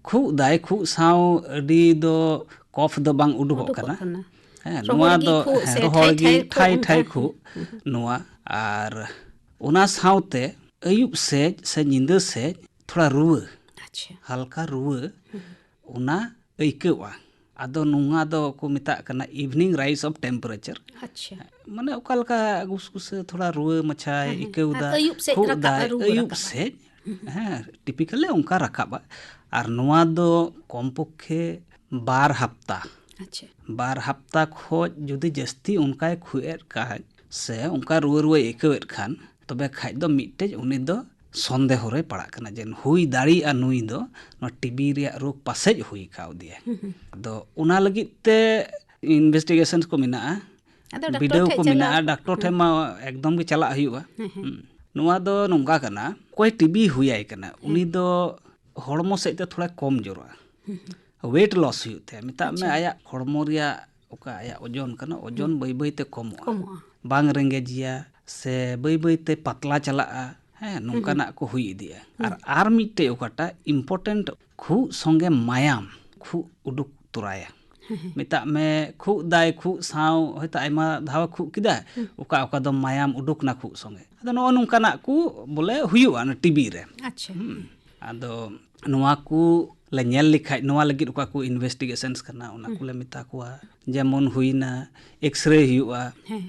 ᱠᱷᱩᱜ ᱫᱟᱭ, ᱠᱷᱩᱜ ᱥᱟᱶ ᱟᱹᱰᱤ ᱫᱚ ᱠᱚᱯᱷ ᱫᱚ ᱵᱟᱝ ᱩᱰᱩᱠᱚᱜ ᱩᱰᱩᱠᱚᱜ ᱠᱟᱱᱟ᱾ ᱠᱟᱱᱟ᱾ ᱦᱮᱸ, ᱨᱚᱦᱚᱲ ᱱᱚᱣᱟ ᱜᱮ ᱫᱚ, ᱠᱷᱩᱜ ᱦᱮᱸ, ᱥᱮ ᱨᱚᱦᱚᱲ ᱴᱷᱟᱭ ᱜᱮ ᱴᱷᱟᱭ ᱴᱷᱟᱭ ᱠᱷᱩᱜ ᱴᱷᱟᱭ ᱚᱱᱠᱟ? ᱠᱷᱩᱜ, ᱦᱩᱸ, ᱦᱩᱸ᱾ ᱱᱚᱣᱟ᱾ ᱟᱨ ᱚᱱᱟ ᱥᱟᱶᱛᱮ ᱟᱹᱭᱩᱵ ᱥᱮᱡ ᱥᱮ ᱧᱤᱫᱟᱹ ᱥᱮᱡ ᱛᱷᱚᱲᱟ ᱨᱩᱣᱟᱹ, ᱟᱪᱪᱷᱟ᱾ ᱦᱟᱞᱠᱟ ᱨᱩᱣᱟᱹ, ᱚᱱᱟ ᱟᱹᱭᱠᱟᱹᱣᱼᱟ᱾ ᱟᱫᱚ ᱱᱚᱣᱟ ᱫᱚ ᱠᱚ ᱢᱮᱛᱟᱜ ᱠᱟᱱᱟ evening rise of temperature᱾ ᱟᱪᱪᱷᱟ᱾ ᱢᱟᱱᱮ ᱚᱠᱟ ᱞᱮᱠᱟ ᱜᱩᱥᱜᱩᱥᱟᱹ ᱛᱷᱚᱲᱟ ᱨᱩᱣᱟᱹ ᱢᱟᱪᱷᱟᱭ ᱦᱮᱸ, ᱦᱮᱸ᱾ ᱟᱹᱭᱠᱟᱹᱣ ᱟᱨ ᱫᱟ, ᱟᱹᱭᱩᱵ ᱥᱮᱫ ᱠᱷᱩᱜ ᱨᱟᱠᱟᱵᱼᱟ, ᱫᱟᱭ, ᱨᱩᱣᱟᱹ ᱟᱹᱭᱩᱵ ᱨᱟᱠᱟᱵᱼᱟ᱾ ᱥᱮᱫ᱾ ᱦᱮᱸ, typically ᱚᱱᱠᱟ ᱨᱟᱠᱟᱵᱼᱟ᱾ ᱟᱨ ᱱᱚᱣᱟ ᱫᱚ ᱠᱚᱢ ᱯᱚᱠᱠᱷᱮ ᱵᱟᱨ ᱦᱟᱯᱛᱟ᱾ ᱟᱪᱪᱷᱟ᱾ ᱵᱟᱨ ᱦᱟᱯᱛᱟ ᱠᱷᱚᱡ ᱡᱩᱫᱤ ᱡᱟᱹᱥᱛᱤ ᱚᱱᱠᱟᱭ ᱠᱷᱩᱜ ᱮᱫ ᱠᱷᱟᱡ ᱥᱮ ᱚᱱᱠᱟ ᱨᱩᱣᱟᱹ ᱨᱩᱣᱟᱹᱭ ᱟᱹᱭᱠᱟᱹᱣᱮᱫ ᱠᱷᱟᱱ, ᱛᱚᱵᱮ ᱠᱷᱟᱡ ᱫᱚ ᱢᱤᱫᱴᱮᱡ ᱩᱱᱤ ᱫᱚ ᱥᱚᱱᱫᱮᱦᱚ ᱨᱮᱭ ᱯᱟᱲᱟᱜ ᱠᱟᱱᱟ ᱡᱮ ᱦᱩᱭ ᱫᱟᱲᱮᱭᱟᱜᱼᱟ ᱱᱩᱭ ᱫᱚ ᱱᱚᱣᱟ ᱴᱤᱵᱤ ᱨᱮᱭᱟᱜ ᱨᱳᱜᱽ ᱯᱟᱥᱮᱡ ᱦᱩᱭ ᱠᱟᱣᱫᱮᱭᱟ᱾ ᱦᱩᱸ, ᱦᱩᱸ᱾ ᱟᱫᱚ ᱚᱱᱟ ᱞᱟᱹᱜᱤᱫ ᱛᱮ investigations ᱠᱚ ᱢᱮᱱᱟᱜᱼᱟ, ᱟᱫᱚ ᱰᱟᱠᱛᱚᱨ ᱵᱤᱰᱟᱹᱣ ᱴᱷᱮᱡ ᱠᱚ ᱪᱟᱞᱟᱣ ᱢᱮᱱᱟᱜᱼᱟ, ᱰᱟᱠᱛᱚᱨ ᱦᱩᱸ᱾ ᱴᱷᱮᱱ ᱢᱟ ᱮᱠᱫᱚᱢ ᱜᱮ ᱪᱟᱞᱟᱜ ᱦᱩᱭᱩᱜᱼᱟ᱾ ᱦᱮᱸ, ᱦᱮᱸ᱾ ᱦᱩᱸ᱾ ᱱᱚᱣᱟ ᱫᱚ ᱱᱚᱝᱠᱟ ᱠᱟᱱᱟ, ᱚᱠᱚᱭ ᱴᱤᱵᱤ ᱦᱩᱭᱟᱭ ᱠᱟᱱᱟ, ᱦᱮᱸ᱾ ᱩᱱᱤ ᱫᱚ ᱦᱚᱲᱢᱚ ᱥᱮᱫ ᱛᱮ ᱛᱷᱚᱲᱟ ᱠᱚᱢ ᱡᱳᱨᱟ᱾ ᱦᱩᱸ, ᱦᱩᱸ᱾ Weight loss ᱦᱩᱭᱩᱜ ᱛᱟᱭᱟ᱾ ᱢᱮᱛᱟᱜ ᱢᱮ ᱟᱪᱪᱷᱟ᱾ ᱟᱭᱟᱜ ᱦᱚᱲᱢᱚ ᱨᱮᱭᱟᱜ ᱚᱠᱟ ᱟᱭᱟᱜ ᱳᱡᱚᱱ ᱠᱟᱱᱟ, ᱳᱡᱚᱱ ᱦᱩᱸ᱾ ᱵᱟᱹᱭ ᱵᱟᱹᱭ ᱛᱮ ᱠᱚᱢᱚᱜᱼᱟ᱾ ᱠᱚᱢᱚᱜᱼᱟ᱾ ᱵᱟᱝ ᱨᱮᱸᱜᱮᱡᱮᱭᱟ ᱥᱮ ᱵᱟᱹᱭ ᱵᱟᱹᱭ ᱛᱮ ᱯᱟᱛᱞᱟ ᱪᱟᱞᱟᱜᱼᱟ᱾ ᱦᱮᱸ, ᱦᱩᱸ, ᱱᱚᱝᱠᱟᱱᱟᱜ ᱠᱚ ᱦᱩᱭ ᱤᱫᱤᱜᱼᱟ᱾ ᱦᱩᱸ᱾ ᱟᱨ, ᱟᱨ ᱢᱤᱫᱴᱮᱡ ᱚᱠᱟᱴᱟᱜ important, ᱠᱷᱩᱜ ᱥᱚᱸᱜᱮ ᱢᱟᱭᱟᱢ ᱠᱷᱩᱜ ᱩᱰᱩᱠ ᱛᱚᱨᱟᱭᱟ᱾ ᱦᱮᱸ, ᱦᱮᱸ᱾ ᱢᱮᱛᱟᱜ ᱢᱮ ᱠᱷᱩᱜ ᱫᱟᱭ, ᱠᱷᱩᱜ ᱥᱟᱶ ᱦᱚᱭᱛᱳ ᱟᱭᱢᱟ ᱫᱷᱟᱣ ᱮ ᱠᱷᱩᱜ ᱠᱮᱫᱟ, ᱦᱩᱸ᱾ ᱚᱠᱟ ᱚᱠᱟ ᱫᱚ ᱢᱟᱭᱟᱢ ᱩᱰᱩᱠ ᱱᱟ ᱠᱷᱩᱜ ᱥᱚᱸᱜᱮ᱾ ᱟᱫᱚ ᱱᱚᱜᱼᱚ ᱱᱚᱝᱠᱟᱱᱟᱜ ᱠᱚ ᱵᱚᱞᱮ ᱦᱩᱭᱩᱜᱼᱟ ᱚᱱᱟ ᱴᱤᱵᱤ ᱨᱮ᱾ ᱟᱪᱪᱷᱟ᱾ ᱦᱩᱸ᱾ ᱟᱫᱚ ᱱᱚᱣᱟ ᱠᱚ ᱞᱮ ᱧᱮᱞ ᱞᱮᱠᱷᱟᱡ, ᱱᱚᱣᱟ ᱞᱟᱹᱜᱤᱫ ᱚᱠᱟ ᱠᱚ investigations ᱠᱟᱱᱟ, ᱚᱱᱟ ᱦᱩᱸ᱾ ᱠᱚᱞᱮ ᱢᱮᱛᱟ ᱠᱚᱣᱟ᱾ ᱡᱮᱢᱚᱱ ᱦᱩᱭᱱᱟ X-ray ᱦᱩᱭᱩᱜᱼᱟ, ᱦᱮᱸ᱾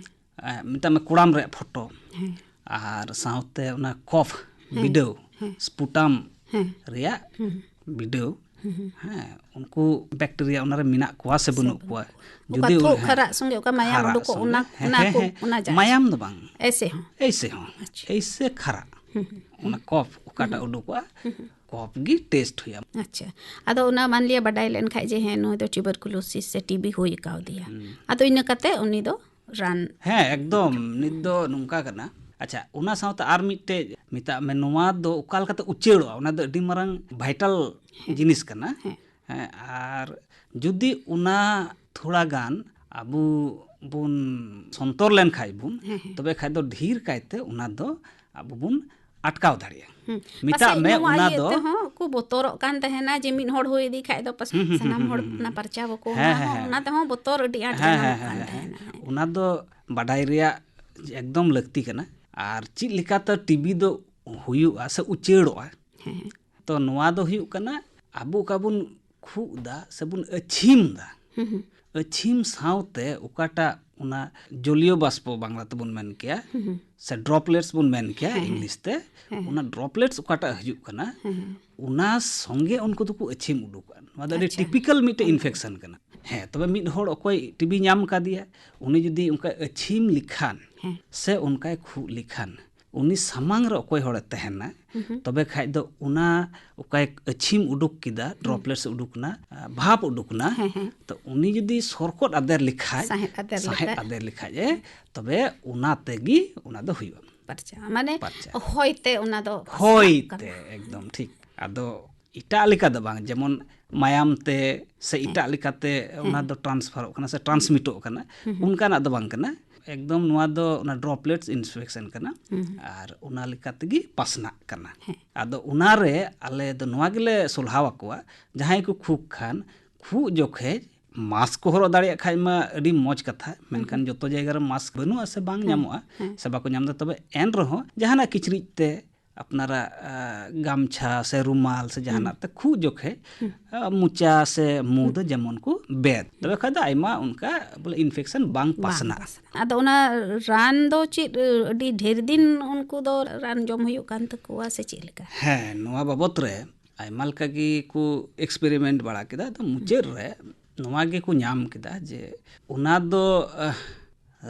ᱮ, ᱢᱮᱛᱟᱜ ᱢᱮ ᱠᱚᱲᱟᱢ ᱨᱮᱭᱟᱜ ᱯᱷᱳᱴᱳ, ᱦᱮᱸ᱾ ᱟᱨ ᱥᱟᱶᱛᱮ ᱚᱱᱟ ᱠᱚᱯᱷ ᱦᱮᱸ᱾ ᱵᱤᱰᱟᱹᱣ, ᱦᱮᱸ᱾ ᱥᱯᱩᱴᱟᱢ ᱦᱮᱸ᱾ ᱨᱮᱭᱟᱜ ᱦᱩᱸ᱾ ᱵᱤᱰᱟᱹᱣ, ᱦᱩᱸ᱾ ᱦᱮᱸ, ᱩᱱᱠᱩ ᱵᱮᱠᱴᱮᱨᱤᱭᱟ ᱚᱱᱟᱨᱮ ᱢᱮᱱᱟᱜ ᱠᱚᱣᱟ ᱥᱮ ᱥᱮ ᱵᱟᱹᱱᱩᱜ ᱵᱟᱹᱱᱩᱜ ᱠᱚᱣᱟ᱾ ᱠᱚᱣᱟ᱾ ᱚᱠᱟ ᱡᱩᱫᱤ ᱛᱷᱚᱜ ᱦᱮᱸ, ᱠᱷᱟᱨᱟᱜ ᱥᱚᱸᱜᱮ ᱚᱠᱟ ᱢᱟᱭᱟᱢ ᱠᱷᱟᱨᱟᱜ ᱩᱰᱩᱠᱚᱜ, ᱥᱚᱸᱜᱮ, ᱚᱱᱟ, ᱦᱮᱸ, ᱚᱱᱟ ᱦᱮᱸ, ᱠᱚ, ᱦᱮᱸ᱾ ᱚᱱᱟ ᱡᱟᱸᱪ᱾ ᱢᱟᱭᱟᱢ ᱫᱚ ᱵᱟᱝ᱾ ᱮᱭᱥᱮ ᱦᱚᱸ᱾ ᱮᱭᱥᱮ ᱦᱚᱸ᱾ ᱟᱪᱪᱷᱟ᱾ ᱮᱭᱥᱮ ᱠᱷᱟᱨᱟᱜ᱾ ᱦᱩᱸ, ᱦᱩᱸ᱾ ᱚᱱᱟ ᱦᱩᱸ᱾ ᱠᱚᱯᱷ ᱚᱠᱟᱴᱟᱜ ᱦᱩᱸ᱾ ᱩᱰᱩᱠᱚᱜᱼᱟ, ᱦᱩᱸ, ᱦᱩᱸ᱾ ᱠᱚᱯᱷ ᱜᱮ ᱴᱮᱥᱴ ᱦᱩᱭᱩᱜᱼᱟ᱾ ᱟᱪᱪᱷᱟ᱾ ᱟᱫᱚ ᱚᱱᱟ ᱢᱟᱱᱞᱤᱭᱟ ᱵᱟᱰᱟᱭ ᱞᱮᱱ ᱠᱷᱟᱡ ᱡᱮ ᱦᱮᱸ, ᱱᱩᱭ ᱫᱚ ᱴᱤᱭᱩᱵᱟᱨᱠᱩᱞᱳᱥᱤᱥ ᱥᱮ ᱴᱤᱵᱤ ᱦᱩᱭ ᱠᱟᱣᱫᱮᱭᱟ᱾ ᱦᱩᱸ᱾ ᱟᱫᱚ ᱤᱱᱟᱹ ᱠᱟᱛᱮ ᱩᱱᱤ ᱫᱚ ᱨᱟᱱ ᱦᱮᱸ, ᱮᱠᱫᱚᱢ᱾ ᱱᱤᱛ ᱫᱚ ᱱᱚᱝᱠᱟ ᱠᱟᱱᱟ᱾ ᱟᱪᱪᱷᱟ, ᱚᱱᱟ ᱥᱟᱶᱛᱮ ᱟᱨ ᱢᱤᱫᱴᱮᱡ ᱢᱮᱛᱟᱜ ᱢᱮ, ᱱᱚᱣᱟ ᱫᱚ ᱚᱠᱟ ᱞᱮᱠᱟᱛᱮ ᱩᱪᱟᱹᱲᱚᱜᱼᱟ, ᱚᱱᱟ ᱫᱚ ᱟᱹᱰᱤ ᱢᱟᱨᱟᱝ vital ᱦᱮᱸ᱾ ᱡᱤᱱᱤᱥ ᱠᱟᱱᱟ᱾ ᱦᱮᱸ᱾ ᱦᱮᱸ, ᱟᱨ ᱡᱩᱫᱤ ᱚᱱᱟ ᱛᱷᱚᱲᱟ ᱜᱟᱱ ᱟᱵᱚ ᱵᱚᱱ ᱥᱚᱱᱛᱚᱨ ᱞᱮᱱ ᱠᱷᱟᱡ ᱵᱚᱱ, ᱦᱮᱸ, ᱦᱮᱸ᱾ ᱛᱚᱵᱮ ᱠᱷᱟᱡ ᱫᱚ ᱰᱷᱮᱨ ᱠᱟᱭᱛᱮ ᱚᱱᱟ ᱫᱚ ᱟᱵᱚ ᱵᱚᱱ ᱟᱴᱠᱟᱣ ᱫᱟᱲᱮᱭᱟᱜᱼᱟ᱾ ᱦᱩᱸ᱾ ᱢᱮᱛᱟᱜ ᱯᱟᱥᱮᱡ ᱢᱮ, ᱱᱚᱣᱟ ᱚᱱᱟ ᱤᱭᱟᱹ ᱫᱚ ᱛᱮᱦᱚᱸ ᱠᱚ ᱵᱚᱛᱚᱨᱚᱜ ᱠᱟᱱ ᱛᱟᱦᱮᱱᱟ ᱡᱮ ᱢᱤᱫ ᱦᱚᱲ ᱦᱩᱭ ᱤᱫᱤ ᱠᱷᱟᱡ ᱫᱚ ᱯᱟᱥ-, ᱦᱩᱸ, ᱦᱩᱸ, ᱥᱟᱱᱟᱢ ᱦᱩᱸ, ᱦᱚᱲ ᱦᱩᱸ, ᱦᱩᱸ᱾ ᱚᱱᱟ ᱯᱟᱨᱪᱟᱣ ᱵᱟᱠᱚ, ᱦᱮᱸ, ᱚᱱᱟ ᱦᱮᱸ, ᱦᱚᱸ, ᱦᱮᱸ, ᱚᱱᱟ ᱦᱮᱸ᱾ ᱛᱮᱦᱚᱸ ᱵᱚᱛᱚᱨ ᱟᱹᱰᱤ ᱟᱸᱴ ᱦᱮᱸ, ᱦᱮᱸ, ᱡᱟᱱᱟᱢᱚᱜ ᱦᱮᱸ, ᱠᱟᱱ ᱦᱮᱸ, ᱦᱮᱸ᱾ ᱛᱟᱦᱮᱱᱟ᱾ ᱦᱮᱸ᱾ ᱚᱱᱟ ᱫᱚ ᱵᱟᱰᱟᱭ ᱨᱮᱭᱟᱜ ᱮᱠᱫᱚᱢ ᱞᱟᱹᱠᱛᱤ ᱠᱟᱱᱟ᱾ ᱟᱨ ᱪᱮᱫ ᱞᱮᱠᱟᱛᱮ ᱴᱤᱵᱤ ᱫᱚ ᱦᱩᱭᱩᱜᱼᱟ ᱥᱮ ᱩᱪᱟᱹᱲᱚᱜᱼᱟ᱾ ᱦᱮᱸ᱾ ᱛᱚ ᱱᱚᱣᱟ ᱫᱚ ᱦᱩᱭᱩᱜ ᱠᱟᱱᱟ, ᱟᱵᱚ ᱚᱠᱟ ᱵᱚᱱ ᱠᱷᱩᱜ ᱫᱟ ᱥᱮ ᱵᱚᱱ ᱟᱹᱪᱷᱤᱢ ᱫᱟ, ᱦᱩᱸ, ᱦᱩᱸ᱾ ᱟᱹᱪᱷᱤᱢ ᱥᱟᱶᱛᱮ ᱚᱠᱟᱴᱟᱜ ᱚᱱᱟ ᱡᱚᱞᱤᱭᱚ ᱵᱟᱥᱯᱚ ᱵᱟᱝᱞᱟ ᱛᱮᱵᱚᱱ ᱢᱮᱱ ᱠᱮᱭᱟ, ᱦᱩᱸ, ᱦᱩᱸ᱾ ᱥᱮ ᱰᱨᱚᱯᱞᱮᱴᱥ ᱵᱚᱱ ᱢᱮᱱ ᱠᱮᱭᱟ, ᱦᱮᱸ, ᱦᱮᱸ᱾ ᱤᱝᱞᱤᱥ ᱛᱮ, ᱦᱮᱸ, ᱦᱮᱸ᱾ ᱚᱱᱟ ᱰᱨᱚᱯᱞᱮᱴᱥ ᱚᱠᱟᱴᱟᱜ ᱦᱤᱡᱩᱜ ᱠᱟᱱᱟ, ᱦᱮᱸ, ᱦᱮᱸ᱾ ᱚᱱᱟ ᱥᱚᱸᱜᱮ ᱩᱱᱠᱩ ᱫᱚᱠᱚ ᱟᱹᱪᱷᱤᱢ ᱩᱰᱩᱠᱚᱜᱼᱟ᱾ ᱱᱚᱣᱟ ᱫᱚ ᱟᱹᱰᱤ ᱟᱪᱪᱷᱟ᱾ ᱴᱤᱯᱤᱠᱟᱞ ᱢᱤᱫᱴᱮᱱ ᱦᱮᱸ᱾ ᱤᱱᱯᱷᱮᱠᱥᱚᱱ ᱠᱟᱱᱟ᱾ ᱦᱮᱸ, ᱛᱚᱵᱮ ᱢᱤᱫ ᱦᱚᱲ ᱚᱠᱚᱭ ᱴᱤᱵᱤ ᱧᱟᱢ ᱠᱟᱫᱮᱭᱟ, ᱩᱱᱤ ᱡᱩᱫᱤ ᱚᱱᱠᱟ ᱟᱹᱪᱷᱤᱢ ᱞᱮᱠᱷᱟᱱ ᱦᱮᱸ᱾ ᱥᱮ ᱚᱱᱠᱟᱭ ᱠᱷᱩᱜ ᱞᱮᱠᱷᱟᱱ, ᱩᱱᱤ ᱥᱟᱢᱟᱝ ᱨᱮ ᱚᱠᱚᱭ ᱦᱚᱲᱮ ᱛᱟᱦᱮᱱᱟ, ᱦᱩᱸ, ᱦᱩᱸ᱾ ᱛᱚᱵᱮ ᱠᱷᱟᱡ ᱫᱚ ᱚᱱᱟ ᱚᱠᱟᱭ ᱟᱹᱪᱷᱤᱢ ᱩᱰᱩᱠ ᱠᱮᱫᱟ, ᱦᱩᱸ᱾ ᱰᱨᱚᱯᱞᱮᱴᱥ ᱩᱰᱩᱠ ᱮᱱᱟ, ᱟ, ᱵᱷᱟᱯ ᱩᱰᱩᱠ ᱮᱱᱟ, ᱦᱮᱸ, ᱦᱮᱸ᱾ ᱛᱚ ᱩᱱᱤ ᱡᱩᱫᱤ ᱥᱚᱨᱠᱚᱫ ᱟᱫᱮᱨ ᱞᱮᱠᱷᱟᱡ, ᱥᱟᱦᱮᱫ ᱟᱫᱮᱨ ᱥᱟᱦᱮᱫ ᱞᱮᱠᱟ᱾ ᱟᱫᱮᱨ ᱞᱮᱠᱷᱟᱡ ᱮ, ᱦᱮᱸ᱾ ᱛᱚᱵᱮ ᱚᱱᱟ ᱛᱮᱜᱮ ᱚᱱᱟ ᱫᱚ ᱦᱩᱭᱩᱜᱼᱟ᱾ ᱯᱟᱨᱪᱟ, ᱢᱟᱱᱮ ᱯᱟᱨᱪᱟ᱾ ᱦᱚᱭ ᱛᱮ ᱚᱱᱟ ᱫᱚ ᱦᱚᱭ ᱯᱟᱥᱱᱟᱜ ᱠᱟᱱᱟ᱾ ᱛᱮ, ᱮᱠᱫᱚᱢ ᱴᱷᱤᱠ᱾ ᱟᱫᱚ ᱮᱴᱟᱜ ᱞᱮᱠᱟ ᱫᱚ ᱵᱟᱝ, ᱡᱮᱢᱚᱱ ᱢᱟᱭᱟᱢ ᱛᱮ ᱥᱮ ᱦᱮᱸ᱾ ᱮᱴᱟᱜ ᱞᱮᱠᱟᱛᱮ ᱚᱱᱟ ᱦᱮᱸ᱾ ᱫᱚ ᱴᱨᱟᱱᱥᱯᱷᱟᱨᱚᱜ ᱠᱟᱱᱟ ᱥᱮ ᱴᱨᱟᱱᱥᱢᱤᱴᱚᱜ ᱠᱟᱱᱟ, ᱦᱩᱸ, ᱦᱩᱸ᱾ ᱚᱱᱠᱟᱱᱟᱜ ᱫᱚ ᱵᱟᱝ ᱠᱟᱱᱟ᱾ ᱮᱠᱫᱚᱢ ᱱᱚᱣᱟ ᱫᱚ ᱚᱱᱟ ᱰᱨᱚᱯᱞᱮᱴᱥ ᱤᱱᱯᱷᱮᱠᱥᱚᱱ ᱠᱟᱱᱟ᱾ ᱦᱩᱸ, ᱦᱩᱸ᱾ ᱟᱨ ᱚᱱᱟ ᱞᱮᱠᱟ ᱛᱮᱜᱮ ᱯᱟᱥᱱᱟᱜ ᱠᱟᱱᱟ᱾ ᱦᱮᱸ᱾ ᱟᱫᱚ ᱚᱱᱟᱨᱮ ᱟᱞᱮ ᱫᱚ ᱱᱚᱣᱟ ᱜᱮᱞᱮ ᱥᱚᱞᱦᱟᱣ ᱟᱠᱚᱣᱟ, ᱡᱟᱦᱟᱸᱭ ᱠᱚ ᱠᱷᱩᱜ ᱠᱷᱟᱱ, ᱠᱷᱩᱜ ᱡᱚᱠᱷᱮᱡ ᱢᱟᱥᱠ ᱠᱚ ᱦᱚᱨᱚᱜ ᱫᱟᱲᱮᱭᱟᱜ ᱠᱷᱟᱡ ᱢᱟ ᱟᱹᱰᱤ ᱢᱚᱡᱽ ᱠᱟᱛᱷᱟ, ᱢᱮᱱᱠᱷᱟᱱ ᱦᱩᱸ᱾ ᱡᱚᱛᱚ ᱡᱟᱭᱜᱟ ᱨᱮ ᱢᱟᱥᱠ ᱵᱟᱹᱱᱩᱜᱼᱟ ᱥᱮ ᱵᱟᱝ ᱦᱩᱸ, ᱧᱟᱢᱚᱜᱼᱟ ᱦᱩᱸ᱾ ᱥᱮ ᱵᱟᱠᱚ ᱧᱟᱢ ᱮᱫᱟ, ᱛᱚᱵᱮ ᱮᱱ ᱨᱮᱦᱚᱸ ᱡᱟᱦᱟᱱᱟᱜ ᱠᱤᱪᱨᱤᱡ ᱛᱮ ᱟᱯᱱᱟᱨᱟᱜ, ᱟ, ᱜᱟᱢᱪᱷᱟ ᱥᱮ ᱨᱩᱢᱟᱞ ᱥᱮ ᱡᱟᱦᱟᱱᱟᱜ ᱦᱩᱸ᱾ ᱛᱮ ᱠᱷᱩᱜ ᱡᱚᱠᱷᱮᱡ, ᱦᱩᱸ᱾ ᱟ, ᱢᱚᱪᱟ ᱥᱮ ᱢᱩ ᱦᱩᱸ᱾ ᱫᱚ ᱡᱮᱢᱚᱱ ᱠᱚ ᱵᱮᱫ, ᱛᱚᱵᱮ ᱠᱷᱟᱡ ᱫᱚ ᱟᱭᱢᱟ ᱚᱱᱠᱟ ᱵᱚᱞᱮ ᱤᱱᱯᱷᱮᱠᱥᱚᱱ ᱵᱟᱝ ᱵᱟᱝ ᱯᱟᱥᱱᱟᱜ᱾ ᱯᱟᱥᱱᱟᱜ᱾ ᱟᱫᱚ ᱚᱱᱟ ᱨᱟᱱ ᱫᱚ ᱪᱮᱫ, ᱟᱹᱰᱤ ᱰᱷᱮᱨ ᱫᱤᱱ ᱩᱱᱠᱩ ᱫᱚ ᱨᱟᱱ ᱡᱚᱢ ᱦᱩᱭᱩᱜ ᱠᱟᱱ ᱛᱟᱠᱚᱣᱟ ᱥᱮ ᱪᱮᱫ ᱞᱮᱠᱟ? ᱦᱮᱸ, ᱱᱚᱣᱟ ᱵᱟᱵᱚᱛ ᱨᱮ ᱟᱭᱢᱟ ᱞᱮᱠᱟ ᱜᱮ ᱠᱚ ᱮᱠᱥᱯᱮᱨᱤᱢᱮᱱᱴ ᱵᱟᱲᱟ ᱠᱮᱫᱟ᱾ ᱟᱫᱚ ᱢᱩᱪᱟᱹᱫ ᱦᱩᱸ᱾ ᱨᱮ ᱱᱚᱣᱟ ᱜᱮᱠᱚ ᱧᱟᱢ ᱠᱮᱫᱟ ᱡᱮ ᱚᱱᱟ ᱫᱚ, ᱟᱦ,